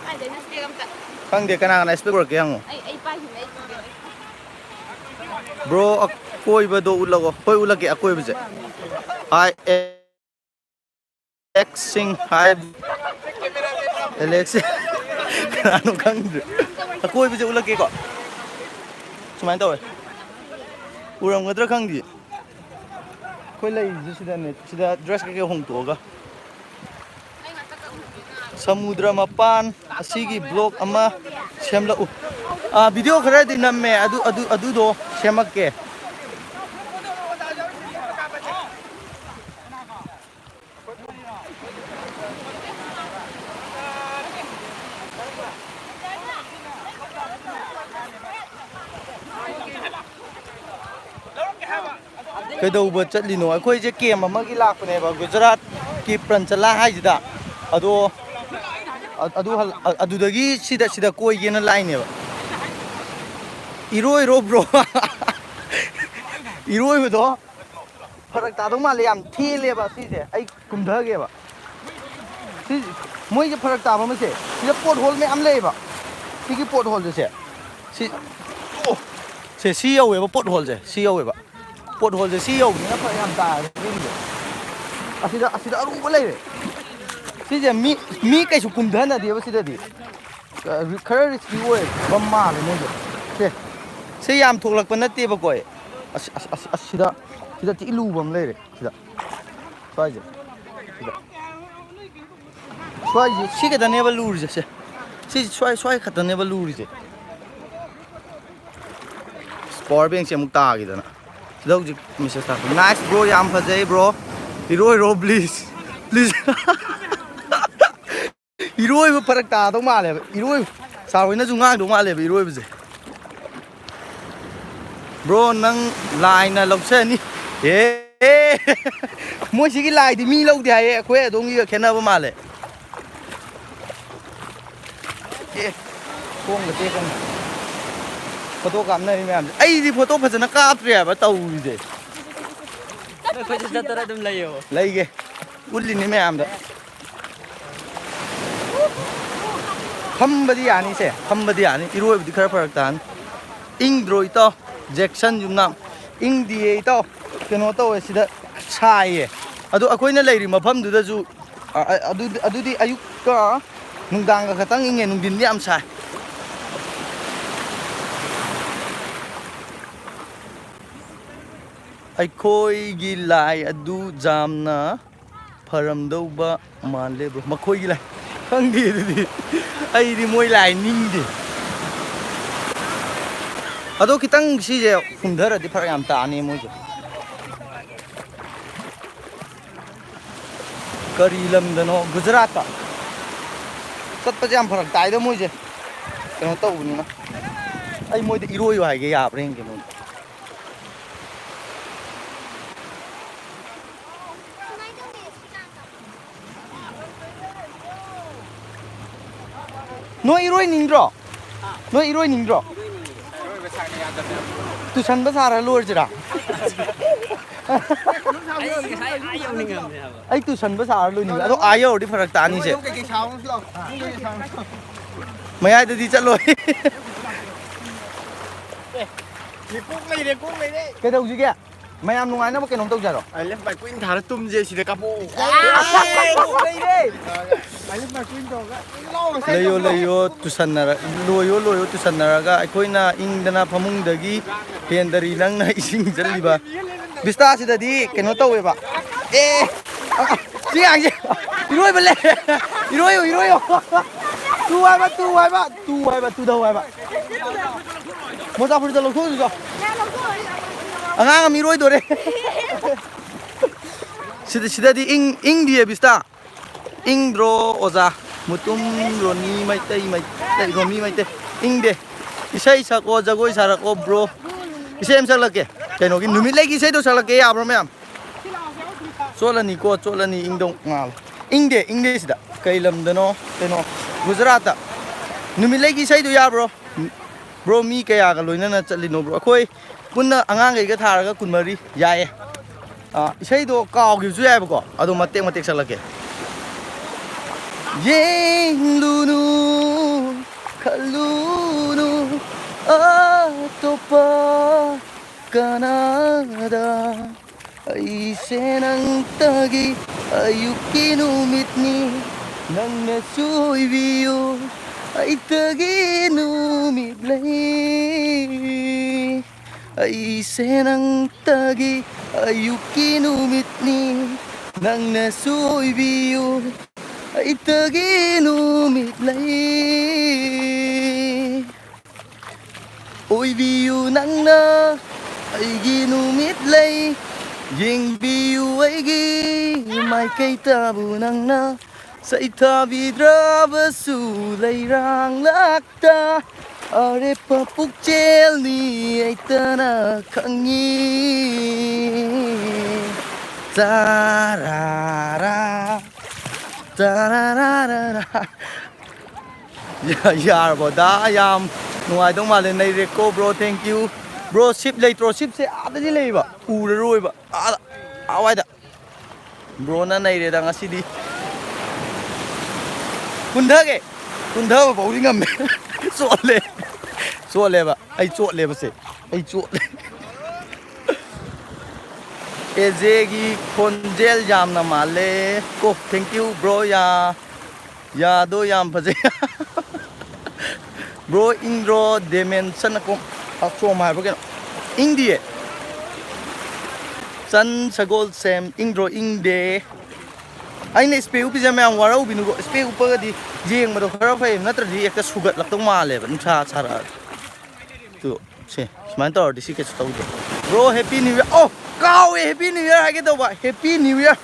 ꯀꯥꯏꯗꯩꯅꯣ ꯆꯦꯛ ꯑꯝꯇ? ꯈꯪꯗꯦ ꯀꯅꯥ ꯀꯅꯥ ꯏꯁꯄꯦꯛ ꯄꯨꯔꯛꯀꯦ ꯍꯪꯉꯨ꯫ ꯑꯩ, ꯑꯩ ꯄꯥꯏꯈꯤꯕꯅꯦ, ꯑꯩ ꯄꯨꯒꯦ꯫ ꯕ꯭ꯔꯣ, ꯑꯀꯣꯏꯕꯗꯣ ꯎꯠꯂꯛꯑꯣ꯫ ꯍꯣꯏ, ꯎꯠꯂꯛꯀꯦ ꯑꯀꯣꯏꯕꯁꯦ꯫ ꯑꯥꯏ ꯑꯦ ꯑꯦꯂꯦꯛꯁ ꯁꯤꯡ ꯍꯥꯏ꯫ ꯑꯦꯂꯦꯛꯁ ꯀꯅꯥꯅꯣ ꯈꯪꯗ꯭ꯔꯦ꯫ ꯑꯀꯣꯏꯕꯁꯦ ꯎꯠꯂꯛꯀꯦꯀꯣ꯫ ꯁꯨꯃꯥꯏꯅ ꯇꯧꯋꯦ꯫ ꯎꯔꯝꯒꯗ꯭ꯔꯥ ꯈꯪꯗꯦ꯫ ꯑꯩꯈꯣꯏ ꯂꯩꯔꯤꯁꯦ ꯁꯤꯗꯅꯦ꯫ ꯁꯤꯗ ꯗ꯭ꯔꯦꯁ ꯀꯩꯀꯩ ꯍꯣꯡꯇꯣꯛꯑꯒ꯫ ꯁꯃꯨꯗ꯭ꯔ ꯃꯄꯥꯟ ꯑꯁꯤꯒꯤ ꯕ꯭ꯂꯣꯛ ꯑꯃ ꯁꯦꯝꯂꯛꯎ꯫ ꯑꯥ, ꯚꯤꯗꯤꯑꯣ ꯈꯔꯗꯤ ꯅꯝꯃꯦ꯫ ꯑꯗꯨ, ꯑꯗꯨ, ꯑꯗꯨꯗꯣ ꯁꯦꯝꯃꯛꯀꯦ꯫ ꯀꯩꯗꯧꯕ ꯆꯠꯂꯤꯅꯣ? ꯑꯩꯈꯣꯏꯁꯦ ꯀꯦꯝ ꯑꯃꯒꯤ ꯂꯥꯛꯄꯅꯦꯕ, ꯒꯨꯖꯔꯥꯠꯀꯤ ꯄ꯭ꯔꯟꯆꯂꯥ ꯍꯥꯏꯁꯤꯗ꯫ ꯑꯗꯣ, ꯑ-, ꯑꯗꯨ ꯍꯜ-, ꯑ-, ꯑꯗꯨꯗꯒꯤ ꯁꯤꯗ, ꯁꯤꯗ ꯀꯣꯏꯒꯦꯅ ꯂꯥꯛꯏꯅꯦꯕ꯫ ꯏꯔꯣꯏꯔꯣ ꯕ꯭ꯔꯣ꯫ ꯏꯔꯣꯏꯕꯗꯣ ꯐꯔꯛ ꯇꯥꯗꯧ ꯃꯥꯜꯂꯦ, ꯌꯥꯝ ꯊꯦꯜꯂꯦꯕ ꯁꯤꯁꯦ꯫ ꯑꯩ ꯀꯨꯝꯊꯒꯦꯕ꯫ ꯁꯤ, ꯃꯣꯏꯁꯦ ꯐꯔꯛ ꯇꯥꯕ ꯑꯃꯁꯦ, ꯁꯤꯗ ꯄꯣꯠ ꯍꯣꯜ ꯃꯌꯥꯝ ꯂꯩꯌꯦꯕ꯫ ꯁꯤꯒꯤ ꯄꯣꯠ ꯍꯣꯜꯁꯦ ꯁꯦ, ꯁꯤ, ꯑꯣ, ꯁꯦ, ꯁꯤ ꯌꯧꯋꯦꯕ, ꯄꯣꯠ ꯍꯣꯜꯁꯦ ꯁꯤ ꯌꯧꯋꯦꯕ꯫ ꯄꯣꯠ ꯍꯣꯜꯁꯦ ꯁꯤ ꯌꯧꯕꯅꯤꯅ ꯐꯔꯛ ꯌꯥꯝ ꯇꯥꯔꯦ ꯁꯤꯒꯤꯁꯦ꯫ ꯑꯁꯤꯗ, ꯑꯁꯤꯗ ꯑꯔꯨꯕ ꯂꯩꯔꯦ꯫ ꯁꯤꯁꯦ ꯃꯤ, ꯃꯤ ꯀꯩꯁꯨ ꯀꯨꯝꯊꯅꯗꯦꯕ ꯁꯤꯗꯗꯤ꯫ ꯑ, ꯈꯔ ꯔꯤꯁꯀꯤ ꯑꯣꯏꯕ ꯃꯥꯜꯂꯦ ꯃꯣꯏꯁꯦ꯫ ꯁꯦ, ꯁꯤ ꯌꯥꯝ ꯊꯣꯛꯂꯛꯄ ꯅꯠꯇꯦꯕꯀꯣ ꯑꯩ꯫ ꯑꯁ, ꯑꯁ, ꯑꯁ, ꯑꯁ, ꯁꯤꯗ, ꯁꯤꯗ ꯊꯤ ꯂꯨꯕ ꯑꯃ ꯂꯩꯔꯦ ꯁꯤꯗ꯫ ꯁ꯭ꯋꯥꯏꯁꯦ꯫ ꯁꯤꯗ꯫ ꯁ꯭ꯋꯥꯏꯁꯦ, ꯁꯤ ꯈꯛꯇꯅꯦꯕ ꯂꯨꯔꯤꯁꯦ, ꯁꯦ꯫ ꯁꯤ ꯁ꯭ꯋꯥꯏ, ꯁ꯭ꯋꯥꯏ ꯈꯛꯇꯅꯦꯕ ꯂꯨꯔꯤꯁꯦ꯫ ꯄꯋꯥꯔ ꯕꯦꯡꯁꯦ ꯑꯃꯨꯛ ꯇꯥꯈꯤꯗꯅ꯫ ꯁꯤꯗ ꯍꯧꯖꯤꯛ ꯃꯦꯁꯦꯖ ꯊꯥꯔꯛꯄ꯫ "Nice bro, ꯌꯥꯝ ꯐꯖꯩ bro꯫ ꯏꯔꯣꯏꯔꯣ please, please꯫" ꯏꯔꯣꯏꯕ ꯐꯔꯛ ꯇꯥꯗꯧ ꯃꯥꯜꯂꯦꯕ꯫ ꯏꯔꯣꯏ-, ꯁꯥꯔ ꯍꯣꯏꯅꯁꯨ ꯉꯥꯡꯗꯧ ꯃꯥꯜꯂꯦꯕ ꯏꯔꯣꯏꯕꯁꯦ꯫ Bro, ꯅꯪ ꯂꯥꯏꯅ ꯂꯧꯖꯅꯤ꯫ ꯑꯦ, ꯃꯣꯏ ꯁꯤꯒꯤ ꯂꯥꯏꯗꯤ ꯃꯤ ꯂꯧꯗꯦ ꯍꯥꯏꯌꯦ, ꯑꯩꯈꯣꯏ ꯑꯗꯣꯝꯒꯤꯒ ꯈꯦꯠꯅꯕ ꯃꯥꯜꯂꯦ꯫ ꯑꯦ, ꯈꯣꯡꯒ ꯇꯦꯛꯀꯅꯤ꯫ ꯐꯣꯇꯣ ꯀꯥꯞꯅꯔꯤ ꯃꯌꯥꯝꯁꯦ꯫ ꯑꯩꯗꯤ ꯐꯣꯇꯣ ꯐꯖꯅ ꯀꯥꯞꯇ꯭ꯔꯦ ꯍꯥꯏꯕ ꯇꯧꯔꯤꯁꯦ꯫ ꯅꯣꯏ ꯀꯣꯏꯆꯠ ꯆꯠꯇꯅ ꯑꯗꯨꯝ ꯂꯩꯌꯣ꯫ ꯂꯩꯒꯦ꯫ ꯎꯠꯂꯤꯅꯤ ꯃꯌꯥꯝꯗ꯫ ꯐꯝꯕꯗꯤ ꯌꯥꯅꯤꯁꯦ, ꯐꯝꯕꯗꯤ ꯌꯥꯅꯤ꯫ ꯏꯔꯣꯏꯕꯗꯤ ꯈꯔ ꯐꯔꯛ ꯇꯥꯅꯤ꯫ ꯏꯪꯗ꯭ꯔꯣ ꯏꯇꯥꯎ? ꯖꯦꯛꯁꯟ ꯌꯨꯝꯅꯥꯝ꯫ ꯏꯪꯗꯤꯌꯦ ꯏꯇꯥꯎ꯫ ꯀꯩꯅꯣ ꯇꯧꯋꯦ, ꯁꯤꯗ ꯁꯥꯏꯌꯦ꯫ ꯑꯗꯣ ꯑꯩꯈꯣꯏꯅ ꯂꯩꯔꯤ ꯃꯐꯝꯗꯨꯗꯁꯨ, ꯑ, ꯑ, ꯑꯗꯨ-, ꯑꯗꯨꯗꯤ ꯑꯌꯨꯛꯀ ꯅꯨꯡꯗꯥꯡꯒ ꯈꯛꯇꯪ ꯏꯪꯉꯦ, ꯅꯨꯡꯊꯤꯟꯗꯤ ꯌꯥꯝ ꯁꯥꯏ꯫ ꯑꯩꯈꯣꯏꯒꯤ ꯂꯥꯏ ꯑꯗꯨ ꯌꯥꯝꯅ ꯐꯔꯝꯗꯧꯕ ꯃꯥꯜꯂꯦ bro꯫ ꯃꯈꯣꯏꯒꯤ ꯂꯥꯏ ꯈꯪꯗꯦ ꯑꯗꯨꯗꯤ꯫ ꯑꯩꯗꯤ ꯃꯣꯏ ꯂꯥꯏ ꯅꯤꯡꯗꯦ꯫ ꯑꯗꯣ ꯈꯤꯇꯪ ꯁꯤꯁꯦ ꯀꯨꯝꯊꯔꯗꯤ ꯐꯔꯛ ꯌꯥꯝ ꯇꯥꯅꯤ ꯃꯣꯏꯁꯦ꯫ ꯀꯔꯤ ꯂꯝꯗꯅꯣ? ꯒꯨꯖꯔꯥꯠꯇ꯫ ꯆꯠꯄꯁꯦ ꯌꯥꯝ ꯐꯔꯛ ꯇꯥꯏꯗ ꯃꯣꯏꯁꯦ꯫ ꯀꯩꯅꯣ ꯇꯧꯕꯅꯤꯅ꯫ ꯑꯩ ꯃꯣꯏꯗ ꯏꯔꯣꯏꯌꯨ ꯍꯥꯏꯒꯦ, ꯌꯥꯕ꯭ꯔꯥ ꯌꯦꯡꯒꯦ ꯃꯣꯏꯗ꯫ ꯅꯣꯏ ꯏꯔꯣꯏꯅꯤꯡꯗ꯭ꯔꯣ? ꯅꯣꯏ ꯏꯔꯣꯏꯅꯤꯡꯗ꯭ꯔꯣ? ꯇꯨꯁꯟꯕ ꯁꯥꯔ ꯂꯣꯏꯔꯁꯤꯔꯥ? ꯑꯩ ꯉꯁꯥꯏ ꯑꯥ ꯌꯧꯅꯤꯡꯉꯝꯅꯦ ꯍꯥꯏꯕ꯫ ꯑꯩ ꯇꯨꯁꯟꯕ ꯁꯥꯔ ꯂꯣꯏꯅꯤꯡꯉꯦ꯫ ꯑꯗꯣ ꯑꯥ ꯌꯧꯔꯗꯤ ꯐꯔꯛ ꯇꯥꯅꯤꯁꯦ꯫ ꯀꯩꯀꯩ ꯁꯥꯎꯅꯣ ꯁꯤꯂꯥꯎ? ꯀꯩꯀꯩ ꯁꯥꯎꯅꯣ? ꯃꯌꯥꯏꯗꯗꯤ ꯆꯠꯂꯣꯏ꯫ ꯑꯦ, ꯀꯣꯛ ꯂꯩꯔꯦ, ꯀꯣꯛ ꯂꯩꯔꯦ꯫ ꯀꯩꯗꯧꯁꯤꯒꯦ? ꯃꯌꯥꯝ ꯅꯨꯡꯉꯥꯏꯅꯕ ꯀꯩꯅꯣꯝ ꯇꯧꯖꯔꯣ꯫ ꯑ, left my queen ꯊꯥꯔ ꯇꯨꯝꯁꯦ ꯁꯤꯗ ꯀꯥꯞꯄꯛꯑꯣ꯫ ꯑꯦ, ꯀꯣꯛ ꯂꯩꯔꯦ꯫ ꯑ, left my queen ꯇꯧꯔꯒ ꯂꯥꯎꯔꯁꯦ꯫ ꯂꯩꯌꯣ, ꯂꯩꯌꯣ, ꯇꯨꯁꯟꯅꯔ-, ꯂꯣꯏꯌꯣ, ꯂꯣꯏꯌꯣ, ꯇꯨꯁꯟꯅꯔꯒ ꯑꯩꯈꯣꯏꯅ ꯏꯪꯗꯅ ꯐꯃꯨꯡꯗꯒꯤ ꯍꯦꯟꯗꯔꯤ ꯅꯪꯅ ꯏꯁꯤꯡ ꯆꯠꯂꯤꯕ꯫ ꯕꯤꯁꯇꯥꯁꯤꯗꯗꯤ ꯀꯩꯅꯣ ꯇꯧꯋꯦꯕ꯫ ꯑꯦ! ꯁꯤ ꯉꯥꯡꯁꯦ ꯏꯔꯣꯏꯕ ꯂꯩ꯫ ꯏꯔꯣꯏꯌꯨ, ꯏꯔꯣꯏꯌꯨ꯫ ꯇꯨ ꯍꯥꯏꯕ, ꯇꯨ ꯍꯥꯏꯕ, ꯇꯨ ꯍꯥꯏꯕ, ꯇꯨꯗꯧ ꯍꯥꯏꯕ꯫ ꯃꯣꯖꯥ ꯐꯨꯔꯤꯠꯇ ꯂꯧꯊꯣꯛꯑꯁꯨ ꯆꯣ꯫ ꯑꯉꯥꯡ ꯑꯃ ꯏꯔꯣꯏꯗꯣꯔꯦ꯫ ꯁꯤꯗ, ꯁꯤꯗꯗꯤ ꯏꯪ-, ꯏꯪꯗꯤꯌꯦ ꯕꯤꯁꯇꯥ꯫ ꯏꯪꯗ꯭ꯔꯣ ꯑꯣꯖꯥ? ꯃꯨꯇꯨꯝ ꯔꯣꯅꯤ ꯃꯩꯇꯩ, ꯃꯩꯇꯩ, ꯔꯣꯃꯤ ꯃꯩꯇꯩ꯫ ꯏꯪꯗꯦ꯫ ꯏꯁꯩ ꯁꯛꯑꯣ, ꯖꯒꯣꯏ ꯁꯥꯔꯛꯑꯣ, bro꯫ ꯏꯁꯩ ꯑꯃ ꯁꯛꯂꯛꯀꯦ꯫ ꯀꯩꯅꯣꯒꯤ ꯅꯨꯃꯤꯠ ꯂꯩꯒꯤ ꯏꯁꯩꯗꯣ ꯁꯛꯂꯛꯀꯦ, ꯌꯥꯕ꯭ꯔꯣ ꯃꯌꯥꯝ? ꯆꯣꯠꯂꯅꯤꯀꯣ, ꯆꯣꯠꯂꯅꯤ, ꯏꯪꯗꯧ ꯉꯥꯜꯂꯦ꯫ ꯏꯪꯗꯦ, ꯏꯪꯗꯦ ꯁꯤꯗ꯫ ꯀꯩ ꯂꯝꯗꯅꯣ? ꯀꯩꯅꯣ, ꯒꯨꯖꯔꯥꯠꯇ꯫ ꯅꯨꯃꯤꯠ ꯂꯩꯒꯤ ꯏꯁꯩꯗꯣ ꯌꯥꯕ꯭ꯔꯣ? Bro, ꯃꯤ ꯀꯌꯥꯒ ꯂꯣꯏꯅꯅ ꯆꯠꯂꯤꯅꯣ, bro? ꯑꯩꯈꯣꯏ ꯄꯨꯟꯅ ꯑꯉꯥꯡꯈꯩꯒ ꯊꯥꯔꯒ ꯀꯨꯟꯃꯔꯤ꯫ ꯌꯥꯏꯌꯦ꯫ ꯑꯥ, ꯏꯁꯩꯗꯣ ꯀꯥꯎꯈꯤꯕꯁꯨ ꯌꯥꯏꯕꯀꯣ, ꯑꯗꯣ ꯃꯇꯦꯛ ꯃꯇꯦꯛ ꯁꯛꯂꯛꯀꯦ꯫ ꯌꯦꯡꯂꯨꯅꯨ, ꯈꯜꯂꯨꯅꯨ ꯑꯇꯣꯞꯄ ꯀꯅꯥꯗ꯫ ꯑꯩꯁꯦ ꯅꯪꯇꯒꯤ ꯑꯌꯨꯛꯀꯤ ꯅꯨꯃꯤꯠꯅꯤ, ꯅꯪꯅꯁꯨ ꯑꯣꯏꯕꯤꯌꯨ ꯑꯩꯇꯒꯤ ꯅꯨꯃꯤꯠ ꯂꯩ꯫ ꯑꯩꯁꯦ ꯅꯪꯇꯒꯤ ꯑꯌꯨꯛꯀꯤ ꯅꯨꯃꯤꯠꯅꯤ, ꯅꯪꯅꯁꯨ ꯑꯣꯏꯕꯤꯌꯨ ꯑꯩꯇꯒꯤ ꯅꯨꯃꯤꯠ ꯂꯩ꯫ ꯑꯣꯏꯕꯤꯌꯨ ꯅꯪꯅ ꯑꯩꯒꯤ ꯅꯨꯃꯤꯠ ꯂꯩ, ꯌꯦꯡꯕꯤꯌꯨ ꯑꯩꯒꯤ ꯃꯥꯏꯀꯩ ꯇꯥꯕꯨ ꯅꯪꯅ ꯁꯩꯊꯥꯕꯤꯗ꯭ꯔꯕꯁꯨ ꯂꯩꯔꯥꯡꯂꯛꯇ ꯑꯔꯦꯞꯄ ꯄꯨꯛꯆꯦꯜꯅꯤ ꯑꯩꯇꯅ ꯈꯪꯉꯤ꯫ ꯇꯥꯔꯥꯔꯥ, ꯇꯥꯔꯥꯔꯥꯔꯥ꯫ ꯌꯥ-, ꯌꯥꯔꯕꯣ? ꯗꯥ, ꯌꯥꯝ ꯅꯨꯡꯉꯥꯏꯗꯧ ꯃꯥꯜꯂꯦ꯫ ꯅꯩꯔꯦꯀꯣ, bro, thank you꯫ Bro, shift ꯂꯩꯇ꯭ꯔꯣ? ꯁꯤꯞꯁꯦ ꯑꯥꯗꯗꯤ ꯂꯩꯕ, ꯎꯔꯔꯣꯏꯕ, ꯑꯥꯗ, ꯑꯥꯋꯥꯏꯗ꯫ ꯕ꯭ꯔꯣꯅ ꯅꯩꯔꯦꯗ ꯉꯁꯤꯗꯤ꯫ ꯀꯨꯟꯊꯒꯦ꯫ ꯀꯨꯟꯊꯕ ꯐꯥꯎꯗꯤ ꯉꯝꯃꯦ꯫ ꯆꯣꯠꯂꯦ꯫ ꯆꯣꯠꯂꯦꯕ꯫ ꯑꯩ ꯆꯣꯠꯂꯦꯕꯁꯦ꯫ ꯑꯩ ꯆꯣꯠꯂꯦ꯫ ꯑꯦꯖꯦꯒꯤ ꯈꯣꯟꯖꯦꯜ ꯌꯥꯝꯅ ꯃꯥꯜꯂꯦ꯫ ꯀꯣ, thank you, ꯕ꯭ꯔꯣ꯫ ꯌꯥ, ꯌꯥꯗꯣ ꯌꯥꯝ ꯐꯖꯩ꯫ ꯕ꯭ꯔꯣ, ꯏꯪꯗ꯭ꯔꯣ? ꯗꯦꯃꯦꯟꯁꯟ ꯀꯣ, ꯑꯆꯣꯝ ꯍꯥꯏꯕ꯭ꯔꯥ ꯀꯩꯅꯣ? ꯏꯪꯗꯤꯌꯦ꯫ ꯆꯟ ꯁꯒꯣꯜ ꯁꯦꯝ, ꯏꯪꯗ꯭ꯔꯣ? ꯏꯪꯗꯦ꯫ ꯑꯩꯅ ꯏꯁꯄꯦꯛ ꯎꯞꯄꯤꯁꯦ ꯃꯌꯥꯝ ꯋꯥꯔꯧꯕꯤꯅꯨꯀꯣ꯫ ꯏꯁꯄꯦꯛ ꯎꯞꯄꯒꯗꯤ ꯌꯦꯡꯕꯗꯣ ꯈꯔ ꯐꯩ, ꯅꯠꯇ꯭ꯔꯗꯤ ꯍꯦꯛꯇ ꯁꯨꯒꯠꯂꯛꯇꯧ ꯃꯥꯜꯂꯦꯕ ꯅꯨꯡꯁꯥ ꯁꯥꯔꯛꯑꯗꯤ꯫ ꯇꯨ, ꯁꯦ, ꯁꯨꯃꯥꯏꯅ ꯇꯧꯔꯗꯤ ꯁꯤ ꯀꯩꯁꯨ ꯇꯧꯗꯦ꯫ Bro, happy new year. ꯑꯣ, ꯀꯥꯎꯋꯦ, ꯍꯦꯄꯤ ꯅ꯭ꯌꯨ ꯏꯌꯔ ꯍꯥꯏꯒꯦ ꯇꯧꯕ꯫ Happy new year.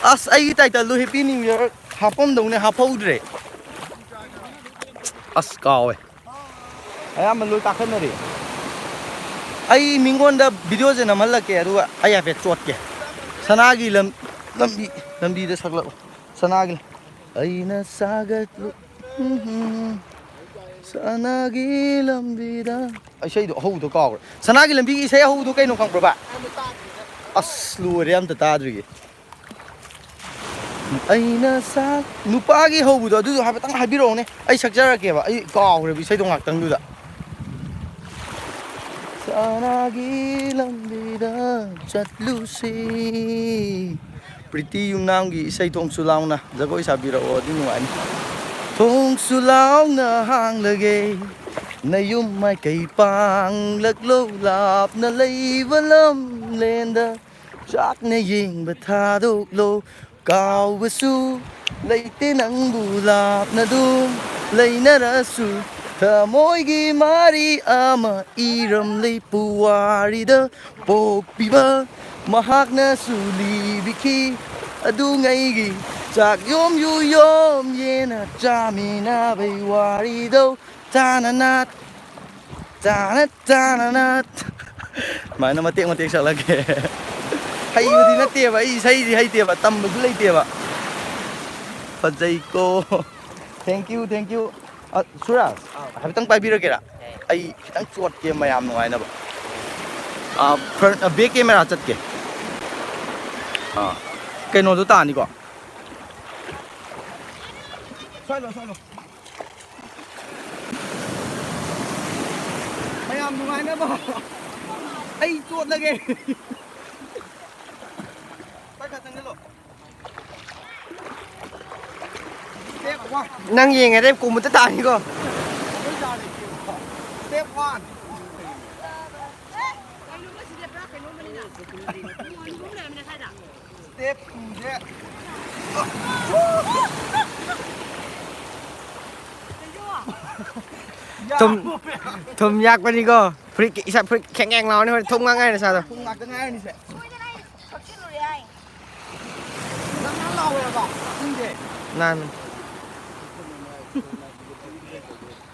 ꯑꯁ, ꯑꯩꯒꯤ ꯇꯥꯏꯇꯜꯗꯣ ꯍꯦꯄꯤ ꯅ꯭ꯌꯨ ꯏꯌꯔ ꯍꯥꯞꯄꯝꯗꯧꯅꯦ, ꯍꯥꯞꯍꯧꯗ꯭ꯔꯦ꯫ ꯑꯁ, ꯀꯥꯎꯋꯦ꯫ ꯑꯌꯥꯝꯕ ꯂꯣꯏ ꯀꯥꯈꯠꯅꯔꯦ꯫ ꯑꯩ ꯃꯤꯉꯣꯟꯗ ꯚꯤꯗꯤꯑꯣꯁꯦ ꯅꯝꯍꯜꯂꯛꯀꯦ, ꯑꯗꯨꯒ ꯑꯩ ꯍꯥꯏꯐꯦꯠ ꯆꯣꯠꯀꯦ꯫ ꯁꯅꯥꯒꯤ ꯂꯝ-, ꯂꯝꯕꯤ, ꯂꯝꯕꯤꯗ ꯁꯛꯂꯛꯑꯣ꯫ ꯁꯅꯥꯒꯤ ꯂꯝ-, ꯑꯩꯅ ꯁꯥꯒꯠꯂꯨ-, ꯎꯝ, ꯁꯅꯥꯒꯤ ꯂꯝꯕꯤꯗ꯫ ꯏꯁꯩꯗꯣ ꯑꯍꯧꯕꯗꯣ ꯀꯥꯎꯈ꯭ꯔꯦ꯫ ꯁꯅꯥꯒꯤ ꯂꯝꯕꯤꯒꯤ ꯏꯁꯩ ꯑꯍꯧꯕꯗꯣ ꯀꯩꯅꯣ ꯈꯪꯕ꯭ꯔꯣ ꯚꯥꯏ? ꯑꯁ, ꯂꯣꯏꯔꯦ, ꯑꯝꯇ ꯇꯥꯗ꯭ꯔꯤꯒꯦ꯫ ꯑꯩꯅ ꯁꯥ-, ꯅꯨꯄꯥꯒꯤ ꯍꯧꯕꯗꯣ ꯑꯗꯨꯗꯣ ꯍꯥꯏꯐꯦꯠꯇꯪ ꯍꯥꯏꯕꯤꯔꯛꯎꯅꯦ꯫ ꯑꯩ ꯁꯛꯆꯔꯛꯀꯦꯕ, ꯑꯩ ꯀꯥꯎꯈ꯭ꯔꯦꯕ ꯏꯁꯩꯗꯣ ꯉꯥꯛꯇꯪꯗꯨꯗ꯫ ꯁꯅꯥꯒꯤ ꯂꯝꯕꯤꯗ ꯆꯠꯂꯨꯁꯤ꯫ ꯄ꯭ꯔꯤꯇꯤ ꯌꯨꯝꯅꯥꯝꯒꯤ ꯏꯁꯩ "ꯊꯣꯡꯁꯨ ꯂꯥꯎꯅ" ꯖꯒꯣꯏ ꯁꯥꯕꯤꯔꯛꯑꯣ, ꯑꯗꯨ ꯅꯨꯡꯉꯥꯏꯅꯤ꯫ ꯊꯣꯡꯁꯨ ꯂꯥꯎꯅ ꯍꯥꯡꯂꯒꯦ, ꯅꯌꯨꯝ ꯃꯥꯏꯀꯩ ꯄꯥꯡꯂꯛꯂꯣ, ꯂꯥꯞꯅ ꯂꯩꯕ ꯂꯝꯂꯦꯟꯗ ꯆꯥꯛꯅ ꯌꯦꯡꯕ ꯊꯥꯗꯣꯛꯂꯣ꯫ ꯀꯥꯎꯕꯁꯨ ꯂꯩꯇꯦ ꯅꯪꯕꯨ ꯂꯥꯞꯅ ꯑꯗꯨꯝ ꯂꯩꯅꯔꯁꯨ, ꯊꯃꯣꯏꯒꯤ ꯃꯔꯤ ꯑꯃ ꯏꯔꯝꯂꯤ ꯄꯨꯋꯥꯔꯤꯗ꯫ ꯄꯣꯛꯄꯤꯕ ꯃꯍꯥꯛꯅꯁꯨ ꯂꯤꯕꯤꯈꯤ ꯑꯗꯨꯉꯩꯒꯤ ꯆꯥꯛ ꯌꯣꯝ ꯌꯨ ꯌꯣꯝ ꯌꯦꯟꯅ ꯆꯥꯃꯤꯟꯅꯕꯩ ꯋꯥꯔꯤꯗꯣ꯫ ꯇꯥꯅꯅ, ꯇꯥꯅ, ꯇꯥꯅꯅ꯫ ꯁꯨꯃꯥꯏꯅ ꯃꯇꯦꯛ ꯃꯇꯦꯛ ꯁꯛꯂꯛꯀꯦ꯫ ꯍꯩꯕꯗꯤ ꯅꯠꯇꯦꯕ, ꯑꯩ ꯏꯁꯩꯗꯤ ꯍꯩꯇꯦꯕ, ꯇꯝꯕꯁꯨ ꯂꯩꯇꯦꯕ꯫ ꯐꯖꯩꯀꯣ꯫ Thank you, thank you꯫ ꯑ, ꯁꯨꯔꯥꯖ, ꯍꯥꯏꯐꯦꯠꯇꯪ ꯄꯥꯏꯕꯤꯔꯛꯀꯦꯔꯥ? ꯑꯩ ꯈꯤꯇꯪ ꯆꯣꯠꯀꯦ ꯃꯌꯥꯝ ꯅꯨꯡꯉꯥꯏꯅꯕ꯫ ꯑꯥ, front, ꯑꯥ, back camera ꯆꯠꯀꯦ꯫ ꯑꯥ, ꯀꯩꯅꯣꯗꯣ ꯇꯥꯅꯤꯀꯣ꯫ ꯁ꯭ꯋꯥꯏꯗ, ꯁ꯭ꯋꯥꯏꯗ꯫ ꯃꯌꯥꯝ ꯅꯨꯡꯉꯥꯏꯅꯕ꯫ ꯑꯩ ꯆꯣꯠꯂꯒꯦ꯫ ꯁ꯭ꯋꯥꯏ ꯈꯔ ꯆꯪꯁꯤꯜꯂꯣ꯫ Step one꯫ ꯅꯪ ꯌꯦꯡꯉꯗꯤ ꯀꯣꯃꯨꯠꯇ ꯇꯥꯅꯤꯀꯣ꯫ Step one꯫ Step two ꯁꯦ꯫ ꯊꯨꯝ, ꯊꯨꯝ ꯌꯥꯛꯄꯅꯤꯀꯣ꯫ ꯐꯨꯔꯤꯠ, ꯏꯁꯥ ꯐꯨꯔꯤꯠ ꯈꯦꯡ ꯈꯦꯡ ꯂꯥꯎꯅꯤ ꯍꯣꯔꯦꯟ ꯊꯨꯝ ꯉꯥꯛ ꯉꯥꯏꯔꯦ ꯏꯁꯥꯗꯣ꯫ ꯊꯨꯝ ꯉꯥꯛꯇ ꯉꯥꯏꯔꯅꯤꯁꯦ꯫ ꯅꯪ ꯅꯪ ꯂꯥꯎꯋꯦꯕ ꯏꯁꯤꯡꯁꯦ꯫ ꯅꯥꯟ꯫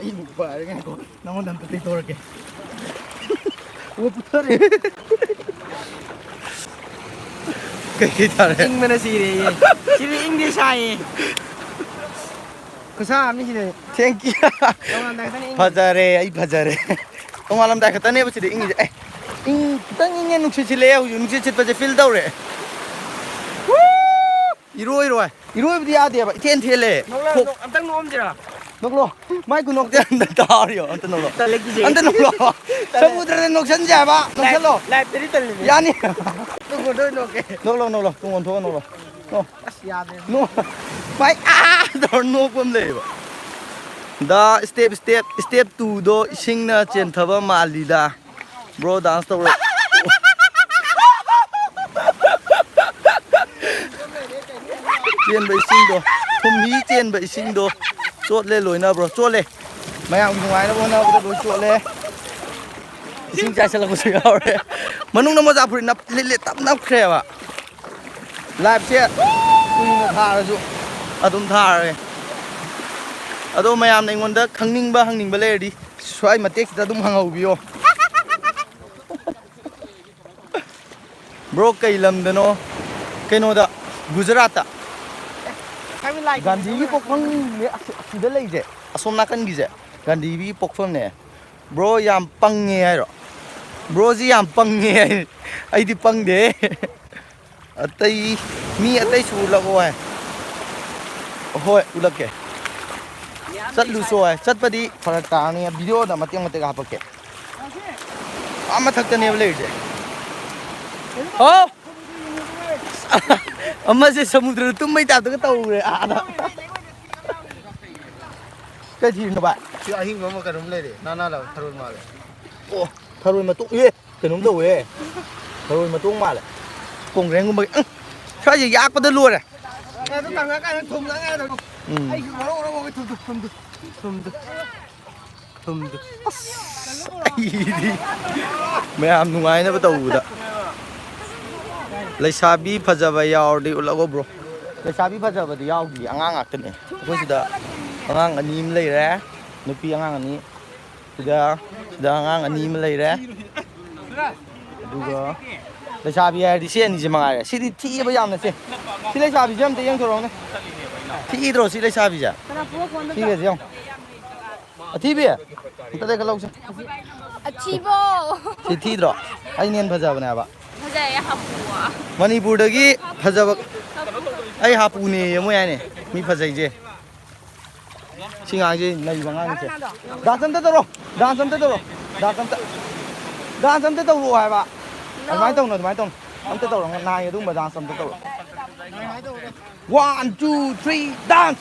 ꯑꯩ ꯅꯨꯄꯥ ꯉꯥꯏꯈꯣ, ꯅꯪꯉꯣꯟꯗ ꯑꯝꯇ ꯇꯩꯊꯣꯔꯛꯀꯦ꯫ ꯑꯣ, ꯄꯨꯊꯔꯦ꯫ ꯀꯩ ꯀꯩ ꯇꯥꯔꯦ? ꯏꯪꯕꯅ ꯁꯤꯔꯦꯌꯦ꯫ ꯁꯤꯗꯤ ꯏꯪꯗꯦ, ꯁꯥꯏꯌꯦ꯫ ꯈꯨꯠꯁꯥ ꯑꯃꯅꯤ ꯁꯤꯗꯤ꯫ Thank you꯫ ꯅꯣꯡꯉꯥꯜꯂꯝꯗꯥꯏ ꯈꯛꯇꯅꯦ ꯏꯪꯉꯤꯁꯦ꯫ ꯐꯖꯔꯦ, ꯑꯩ ꯐꯖꯔꯦ꯫ ꯅꯣꯡꯉꯥꯜꯂꯝꯗꯥꯏ ꯈꯛꯇꯅꯦꯕ ꯁꯤꯗ ꯏꯪꯉꯤꯁꯦ꯫ ꯑꯦ, ꯏꯪ-, ꯈꯤꯇꯪ ꯏꯪꯉꯦ, ꯅꯨꯡꯁꯤꯠ ꯁꯤꯠꯂꯛꯑꯦ ꯍꯧꯖꯤꯛ, ꯅꯨꯡꯁꯤꯠ ꯁꯤꯠꯄꯁꯦ feel ꯇꯧꯔꯦ꯫ ꯏꯔꯣꯏꯔꯣꯏ꯫ ꯏꯔꯣꯏꯕꯗꯤ ꯌꯥꯗꯦꯕ, ꯏꯊꯦꯟ ꯊꯦꯜꯂꯦ꯫ ꯅꯣꯛꯂꯛꯑꯣ, ꯈꯣ-, ꯅꯣꯛ-, ꯑꯝꯇꯪ ꯅꯣꯛꯑꯝꯁꯤꯔꯥ? ꯅꯣꯛꯂꯣ꯫ ꯃꯥꯏ ꯈꯨꯅꯣꯛꯇꯤ ꯑꯝꯇ ꯇꯥꯔꯤꯌꯣ, ꯑꯝꯇ ꯅꯣꯛꯂꯣ꯫ ꯇꯜꯂꯦ, ꯀꯤꯖꯩ꯫ ꯑꯝꯇ ꯅꯣꯛꯂꯣ꯫ ꯇꯜꯂꯦ꯫ ꯁꯃꯨꯗ꯭ꯔꯗ ꯅꯣꯛꯁꯟꯁꯦ ꯍꯥꯏꯕ, ꯅꯣꯛꯁꯜꯂꯣ꯫ Live-, live-ꯇꯗꯤ ꯇꯜꯂꯤꯅꯦ꯫ ꯌꯥꯅꯤ꯫ ꯇꯨꯡ ꯑꯣꯟꯊꯣꯛꯑ ꯅꯣꯛꯀꯦ꯫ ꯅꯣꯛꯂꯣ, ꯅꯣꯛꯂꯣ, ꯇꯨꯡ ꯑꯣꯟꯊꯣꯛꯑ ꯅꯣꯛꯂꯣ꯫ ꯅꯣꯛ꯫ ꯑꯁ, ꯌꯥꯗ꯭ꯔꯦ꯫ ꯅꯣꯛ꯫ ꯃꯥꯏ ꯑꯥ ꯇꯧꯔ ꯅꯣꯛꯄ ꯑꯃ ꯂꯩꯌꯦꯕ꯫ ꯗ step, step, step two-ꯗꯣ ꯏꯁꯤꯡꯅ ꯆꯦꯟꯊꯕ ꯃꯥꯜꯂꯤꯗ꯫ Bro, dance ꯇꯧꯔꯣ꯫ ꯆꯦꯟꯕ ꯏꯁꯤꯡꯗꯣ, ꯐꯨꯝꯍꯤ ꯆꯦꯟꯕ ꯏꯁꯤꯡꯗꯣ ꯆꯣꯠꯂꯦ ꯂꯣꯏꯅ, bro, ꯆꯣꯠꯂꯦ꯫ ꯃꯌꯥꯝꯒꯤ ꯅꯨꯡꯉꯥꯏꯅꯕ ꯍꯣꯠꯅꯕꯗ ꯂꯣꯏ ꯆꯣꯠꯂꯦ꯫ ꯏꯁꯤꯡ ꯆꯥꯏꯁꯤꯜꯂꯛꯄꯁꯨ ꯌꯥꯎꯔꯦ꯫ ꯃꯅꯨꯡꯗ ꯃꯣꯖꯥ ꯐꯨꯔꯤꯠ ꯅꯞ-, ꯂꯤꯠ-, ꯂꯤꯠ-, ꯇꯞ ꯅꯞꯈ꯭ꯔꯦꯕ꯫ Live-ꯁꯦ ꯀꯨꯏꯅ ꯊꯥꯔꯁꯨ ꯑꯗꯨꯝ ꯊꯥꯔꯒꯦ꯫ ꯑꯗꯣ ꯃꯌꯥꯝꯅ ꯑꯩꯉꯣꯟꯗ ꯈꯪꯅꯤꯡꯕ ꯍꯪꯅꯤꯡꯕ ꯂꯩꯔꯗꯤ ꯁ꯭ꯋꯥꯏ ꯃꯇꯦꯛꯁꯤꯗ ꯑꯗꯨꯝ ꯍꯪꯍꯧꯕꯤꯌꯣ꯫ Bro, ꯀꯩ ꯂꯝꯗꯅꯣ? ꯀꯩꯅꯣꯗ, ꯒꯨꯖꯔꯥꯠꯇ꯫ ꯒꯥꯟꯙꯤꯒꯤ ꯄꯣꯛꯐꯝꯅꯦ ꯑꯁꯤ-, ꯑꯁꯤꯗ ꯂꯩꯁꯦ, ꯑꯁꯣꯝ ꯅꯥꯀꯟꯒꯤꯁꯦ ꯒꯥꯟꯙꯤꯒꯤ ꯄꯣꯛꯐꯝꯅꯦ꯫ Bro, ꯌꯥꯝ ꯄꯪꯉꯦ ꯍꯥꯏꯔꯣ? ꯕ꯭ꯔꯣꯁꯤ ꯌꯥꯝ ꯄꯪꯉꯦ꯫ ꯑꯩꯗꯤ ꯄꯪꯗꯦ꯫ ꯑꯇꯩ, ꯃꯤ ꯑꯇꯩꯁꯨ ꯎꯠꯂꯛꯑꯣ ꯍꯥꯏ꯫ ꯍꯣꯏ, ꯎꯠꯂꯛꯀꯦ꯫ ꯆꯠꯂꯨꯁꯣ ꯍꯥꯏ꯫ ꯆꯠꯄꯗꯤ ꯐꯔꯛ ꯇꯥꯔꯅꯤ꯫ ꯚꯤꯗꯤꯑꯣꯗ ꯃꯇꯦꯛ ꯃꯇꯦꯛ ꯍꯥꯄꯛꯀꯦ꯫ ꯑꯥ ꯃꯊꯛꯇꯅꯦꯕ ꯂꯩꯔꯤꯁꯦ꯫ ꯍꯥꯎ꯫ ꯑꯃꯁꯦ ꯁꯃꯨꯗ꯭ꯔꯗ ꯇꯨꯝꯕꯩ ꯇꯥꯏꯞꯇꯒ ꯇꯧꯔꯦ ꯑꯥꯗ꯫ ꯀꯩ ꯊꯤꯔꯤꯅꯣ ꯚꯥꯏ? ꯁꯤ ꯑꯍꯤꯡꯕ ꯑꯃ ꯀꯩꯅꯣꯝ ꯂꯩꯔꯦ꯫ ꯅꯥꯅꯥ ꯂꯥꯎ ꯊꯔꯣꯏ ꯃꯥꯜꯂꯦ꯫ ꯑꯣ, ꯊꯔꯣꯏ ꯃꯇꯣꯛ꯫ ꯑꯦ, ꯀꯩꯅꯣꯝ ꯇꯧꯋꯦ꯫ ꯊꯔꯣꯏ ꯃꯇꯣꯡ ꯃꯥꯜꯂꯦ꯫ ꯀꯣꯡꯒ꯭ꯔꯦꯡꯒꯨꯝꯕꯒꯤ꯫ ꯎꯝ, ꯁ꯭ꯋꯥꯏꯁꯦ ꯌꯥꯛꯄꯗ ꯂꯣꯏꯔꯦ꯫ ꯑꯦ, ꯑꯗꯨ ꯀꯪꯉꯀꯥꯟꯗ ꯊꯨꯝ ꯆꯪꯉꯦ ꯑꯗꯨꯝ꯫ ꯎꯝ꯫ ꯑꯩꯁꯨ ꯃꯔꯧ ꯃꯔꯧ ꯃꯔꯧ ꯊꯨꯝꯗꯨ, ꯊꯨꯝꯗꯨ, ꯊꯨꯝꯗꯨ, ꯊꯨꯝꯗꯨ꯫ ꯑꯁ, ꯑꯩꯗꯤ ꯃꯌꯥꯝ ꯅꯨꯡꯉꯥꯏꯅꯕ ꯇꯧꯕꯗ꯫ ꯂꯩꯁꯥꯕꯤ ꯐꯖꯕ ꯌꯥꯎꯔꯗꯤ ꯎꯠꯂꯛꯑꯣ, ꯕ꯭ꯔꯣ꯫ ꯂꯩꯁꯥꯕꯤ ꯐꯖꯕꯗꯤ ꯌꯥꯎꯗꯤꯌꯦ, ꯑꯉꯥꯡ ꯉꯥꯛꯇꯅꯦ꯫ ꯑꯩꯈꯣꯏ ꯁꯤꯗ ꯑꯉꯥꯡ ꯑꯅꯤ ꯑꯃ ꯂꯩꯔꯦ, ꯅꯨꯄꯤ ꯑꯉꯥꯡ ꯑꯅꯤ꯫ ꯁꯤꯗ, ꯁꯤꯗ ꯑꯉꯥꯡ ꯑꯅꯤ ꯑꯃ ꯂꯩꯔꯦ꯫ ꯑꯗꯨꯒ ꯂꯩꯁꯥꯕꯤ ꯍꯥꯏꯔꯗꯤ ꯁꯤ ꯑꯅꯤꯁꯦ ꯃꯉꯥꯏꯔꯦ꯫ ꯁꯤꯗꯤ ꯊꯤꯑꯕ ꯌꯥꯝꯅ ꯁꯦ꯫ ꯁꯤ ꯂꯩꯁꯥꯕꯤꯁꯦ ꯑꯝꯇ ꯌꯦꯡꯊꯣꯔꯛꯎꯅꯦ꯫ ꯊꯤꯗ꯭ꯔꯣ ꯁꯤ ꯂꯩꯁꯥꯕꯤꯁꯦ? ꯊꯤꯒꯁꯦ ꯌꯦꯡꯉꯣ꯫ ꯑꯊꯤꯕꯤ, ꯑꯝꯇ ꯂꯩꯈꯠꯂꯧꯁꯦ꯫ ꯑꯊꯤꯕꯣ꯫ ꯁꯤ ꯊꯤꯗ꯭ꯔꯣ? ꯑꯩꯅ ꯍꯦꯟꯅ ꯐꯖꯕꯅꯦ ꯍꯥꯏꯕ꯫ ꯐꯖꯩꯌꯦ ꯍꯥꯄꯨ꯫ ꯃꯅꯤꯄꯨꯔꯗꯒꯤ ꯐꯖꯕ ꯑꯩ ꯍꯥꯄꯨꯅꯦꯌꯦ ꯃꯣꯏ ꯍꯥꯏꯅꯦ꯫ ꯃꯤ ꯐꯖꯩꯁꯦ꯫ ꯁꯤ ꯉꯥꯡꯁꯤ ꯅꯩꯕ ꯉꯥꯡꯁꯦ꯫ ꯗꯥꯟꯁ ꯑꯝꯇ ꯇꯧꯔꯣ꯫ ꯗꯥꯟꯁ ꯑꯝꯇ ꯇꯧꯔꯣ꯫ ꯗꯥꯟꯁ ꯑꯝꯇ꯫ ꯗꯥꯟꯁ ꯑꯝꯇ ꯇꯧꯔꯛꯑꯣ ꯍꯥꯏꯕ꯫ ꯑꯗꯨꯃꯥꯏꯅ ꯇꯧꯅꯣ, ꯑꯗꯨꯃꯥꯏꯅ ꯇꯧꯅꯣ꯫ ꯑꯝꯇ ꯇꯧꯔꯣ꯫ ꯅꯥꯏ ꯑꯗꯨꯒꯨꯝꯕ ꯗꯥꯟꯁ ꯑꯝꯇ ꯇꯧꯔꯣ꯫ One, two, three, dance!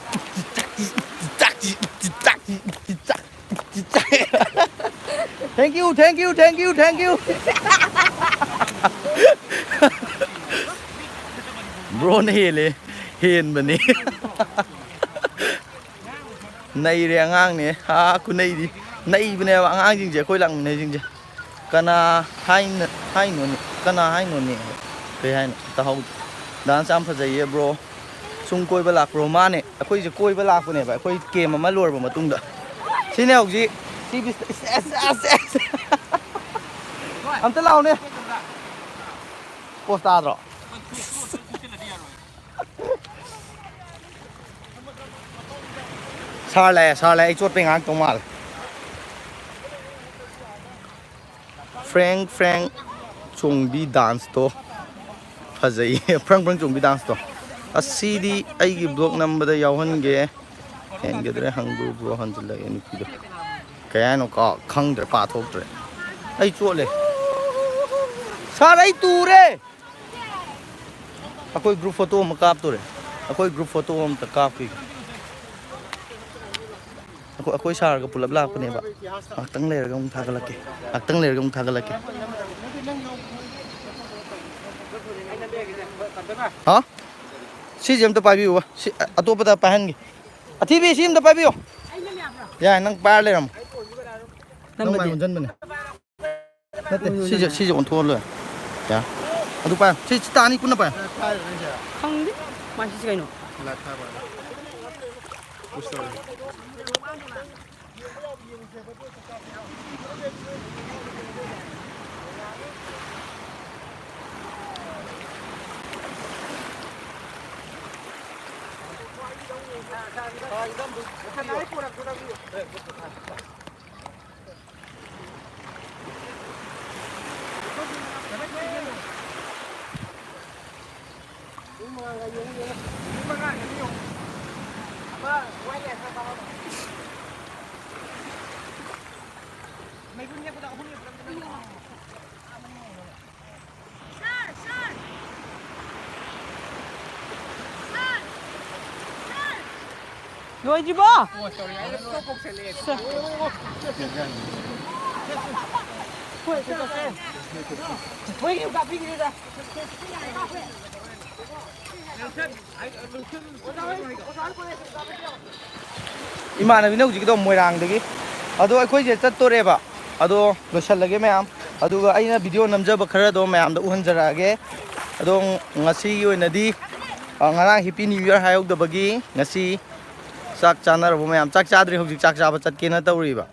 Thank you, thank you, thank you, thank you. ꯕ꯭ꯔꯣꯅ ꯍꯦꯜꯂꯦ꯫ ꯍꯦꯟꯕꯅꯦ꯫ ꯅꯩꯔꯦ ꯑꯉꯥꯡꯅꯦ꯫ ꯑꯥ, ꯈꯨꯅꯩꯗꯤ꯫ ꯅꯩꯕꯅꯦꯕ ꯑꯉꯥꯡꯁꯤꯡꯁꯦ, ꯑꯩꯈꯣꯏ ꯂꯥꯛꯃꯤꯟꯅꯩꯁꯤꯡꯁꯦ꯫ ꯀꯅꯥ ꯍꯥꯏꯅ-, ꯍꯥꯏꯅꯣꯅꯦ? ꯀꯅꯥ ꯍꯥꯏꯅꯣꯅꯦ? ꯀꯩ ꯍꯥꯏꯅꯣ? ꯇꯥꯍꯧꯗꯦ꯫ ꯗꯥꯟꯁ ꯌꯥꯝ ꯐꯖꯩꯌꯦ, ꯕ꯭ꯔꯣ꯫ ꯁꯨꯝ ꯀꯣꯏꯕ ꯂꯥꯛꯄ꯭ꯔꯣ? ꯃꯥꯅꯦ, ꯑꯩꯈꯣꯏꯁꯦ ꯀꯣꯏꯕ ꯂꯥꯛꯄꯅꯦꯕ, ꯑꯩꯈꯣꯏ ꯀꯦꯝ ꯑꯃ ꯂꯣꯏꯔꯕ ꯃꯇꯨꯡꯗ꯫ ꯁꯤꯅꯦ ꯍꯧꯖꯤꯛ ꯁꯤ ꯕꯤꯁ-, ꯑꯁ, ꯑꯁ, ꯑꯁ, ꯑꯁ꯫ ꯑꯝꯇ ꯂꯥꯛꯑꯣꯅꯦ꯫ ꯄꯣꯁ ꯇꯥꯗ꯭ꯔꯣ? ꯁꯥꯔ ꯂꯥꯛꯑꯦ, ꯁꯥꯔ ꯂꯥꯛꯑꯦ, ꯑꯩ ꯆꯣꯠꯄꯩ ꯉꯥꯏꯍꯥꯛ ꯇꯧ ꯃꯥꯜꯂꯦ꯫ ꯐ꯭ꯔꯦꯡ ꯐ꯭ꯔꯦꯡ ꯆꯣꯡꯕꯤ ꯗꯥꯟꯁꯇꯣ ꯐꯖꯩꯌꯦ꯫ ꯐ꯭ꯔꯪ ꯐ꯭ꯔꯪ ꯆꯣꯡꯕꯤ ꯗꯥꯟꯁꯇꯣ꯫ ꯑꯁꯤꯗꯤ ꯑꯩꯒꯤ ꯕ꯭ꯂꯣꯛ ꯅꯝꯕꯗ ꯌꯥꯎꯍꯟꯒꯦ꯫ ꯍꯦꯟꯒꯗ꯭ꯔꯦ ꯍꯪꯕꯨ ꯕ꯭ꯂꯣꯛ ꯍꯟꯖꯤꯜꯂꯛꯑꯦ ꯅꯨꯄꯤꯗꯣ꯫ ꯀꯩ ꯍꯥꯏꯅꯣ ꯀꯥꯎ-, ꯈꯪꯗ꯭ꯔꯦ, ꯄꯥꯊꯣꯛꯇ꯭ꯔꯦ꯫ ꯑꯩ ꯆꯣꯠꯂꯦ꯫ ꯁꯥꯔ, ꯑꯩ ꯇꯨꯔꯦ꯫ ꯑꯩꯈꯣꯏ ꯒ꯭ꯔꯨꯞ ꯐꯣꯇꯣ ꯑꯃ ꯀꯥꯞꯇꯣꯔꯦ꯫ ꯑꯩꯈꯣꯏ ꯒ꯭ꯔꯨꯞ ꯐꯣꯇꯣ ꯑꯃꯇ ꯀꯥꯞꯈꯤꯒꯦ꯫ ꯑꯩꯈꯣꯏ, ꯑꯩꯈꯣꯏ ꯁꯥꯔꯒ ꯄꯨꯂꯞ ꯂꯥꯛꯄꯅꯦꯕ꯫ ꯉꯥꯛꯇꯪ ꯂꯩꯔꯒ ꯑꯃꯨꯛ ꯊꯥꯒꯠꯂꯛꯀꯦ꯫ ꯉꯥꯛꯇꯪ ꯂꯩꯔꯒ ꯑꯃꯨꯛ ꯊꯥꯒꯠꯂꯛꯀꯦ꯫ ꯍꯥ? ꯁꯤꯁꯦ ꯑꯝꯇ ꯄꯥꯏꯕꯤꯌꯨꯕ꯫ ꯁꯤ, ꯑꯇꯣꯞꯄꯗ ꯄꯥꯏꯍꯟꯒꯦ꯫ ꯑꯊꯤꯕꯤ, ꯁꯤ ꯑꯝꯇ ꯄꯥꯏꯕꯤꯌꯨ꯫ ꯌꯥꯏ, ꯅꯪ ꯄꯥꯏꯔ ꯂꯩꯔꯝꯃꯣ꯫ ꯅꯪ ꯃꯥꯏ ꯅꯝꯕꯗꯤ? ꯑꯣꯟꯁꯤꯟꯕꯅꯦ꯫ ꯅꯠꯇꯦ, ꯁꯤꯁꯦ, ꯁꯤꯁꯦ ꯑꯣꯟꯊꯣꯛꯍꯜꯂꯣ꯫ ꯌꯥ꯫ ꯑꯗꯨ ꯄꯥꯏ꯫ ꯁꯤ, ꯁꯤ ꯇꯥꯅꯤ, ꯄꯨꯟꯅ ꯄꯥꯏ꯫ ꯈꯪꯗꯦ꯫ ꯃꯥꯏ ꯁꯤꯁꯦ ꯀꯩꯅꯣ? ꯂꯣꯏꯗ꯭ꯔꯤꯕꯣ? ꯃꯣꯏꯒꯤ ꯀꯥꯞꯄꯤꯈꯤꯗ꯫ ꯏꯃꯥꯟꯅꯕꯤꯅ ꯍꯧꯖꯤꯛꯀꯤꯗꯣ ꯃꯣꯏꯔꯥꯡꯗꯒꯤ꯫ ꯑꯗꯣ ꯑꯩꯈꯣꯏꯁꯦ ꯆꯠꯇꯣꯔꯦꯕ꯫ ꯑꯗꯣ ꯂꯣꯏꯁꯜꯂꯒꯦ ꯃꯌꯥꯝ꯫ ꯑꯗꯨꯒ ꯑꯩꯅ ꯚꯤꯗꯤꯑꯣ ꯅꯝꯖꯕ ꯈꯔꯗꯣ ꯃꯌꯥꯝꯗ ꯎꯍꯟꯖꯔꯛꯑꯒꯦ꯫ ꯑꯗꯣ ꯉꯁꯤꯒꯤ ꯑꯣꯏꯅꯗꯤ, ꯑ, ꯉꯔꯥꯡ Happy New Year ꯍꯥꯏꯍꯧꯗꯕꯒꯤ ꯉꯁꯤ ꯆꯥꯛ ꯆꯥꯅꯔꯕꯣ ꯃꯌꯥꯝ? ꯆꯥꯛ ꯆꯥꯗ꯭ꯔꯤ, ꯍꯧꯖꯤꯛ ꯆꯥꯛ ꯆꯥꯕ ꯆꯠꯀꯦꯅ ꯇꯧꯔꯤꯕ꯫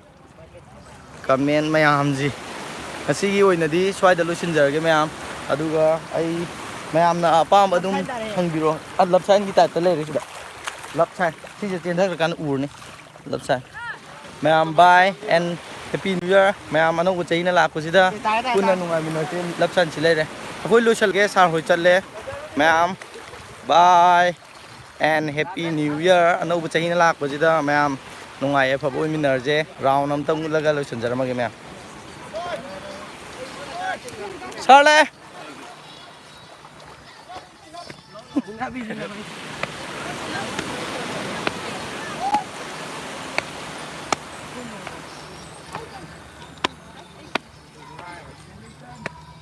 ꯀꯃꯦꯟ ꯃꯌꯥꯝꯁꯤ ꯉꯁꯤꯒꯤ ꯑꯣꯏꯅꯗꯤ ꯁ꯭ꯋꯥꯏꯗ ꯂꯣꯏꯁꯤꯟꯖꯔꯒꯦ ꯃꯌꯥꯝ꯫ ꯑꯗꯨꯒ ꯑꯩ ꯃꯌꯥꯝꯅ ꯑꯄꯥꯝꯕ ꯑꯗꯨꯝ ꯍꯪꯕꯤꯔꯣ꯫ ꯑ, ꯂꯞ ꯁꯥꯏꯟꯒꯤ ꯇꯥꯏꯞꯇ ꯂꯩꯔꯦ ꯁꯤꯗ꯫ ꯂꯞ ꯁꯥꯏꯟ꯫ ꯁꯤꯁꯦ ꯆꯦꯟꯊꯈ꯭ꯔꯀꯥꯟꯗ ꯎꯔꯅꯤ꯫ ꯂꯞ ꯁꯥꯏꯟ꯫ ꯃꯌꯥꯝ bye and Happy New Year ꯃꯌꯥꯝ, ꯑꯅꯧꯕ ꯆꯍꯤꯅ ꯂꯥꯛꯄꯁꯤꯗ ꯄꯨꯟꯅ ꯅꯨꯡꯉꯥꯏꯃꯤꯟꯅꯁꯦ꯫ ꯂꯞꯁꯟꯁꯤ ꯂꯩꯔꯦ꯫ ꯑꯩꯈꯣꯏ ꯂꯣꯏꯁꯜꯒꯦ, ꯁꯥꯔ ꯍꯣꯏ ꯆꯠꯂꯦ꯫ ꯃꯌꯥꯝ, bye and happy New Year꯫ ꯑꯅꯧꯕ ꯆꯍꯤꯅ ꯂꯥꯛꯄꯁꯤꯗ ꯃꯌꯥꯝ ꯅꯨꯡꯉꯥꯏ ꯌꯥꯏꯐꯕ ꯑꯣꯏꯃꯤꯟꯅꯔꯁꯦ꯫ Round ꯑꯝꯇꯪ ꯎꯠꯂꯒ ꯂꯣꯏꯁꯤꯟꯖꯔꯝꯃꯒꯦ ꯃꯌꯥꯝ꯫ ꯁꯥꯔ ꯂꯥꯛꯑꯦ꯫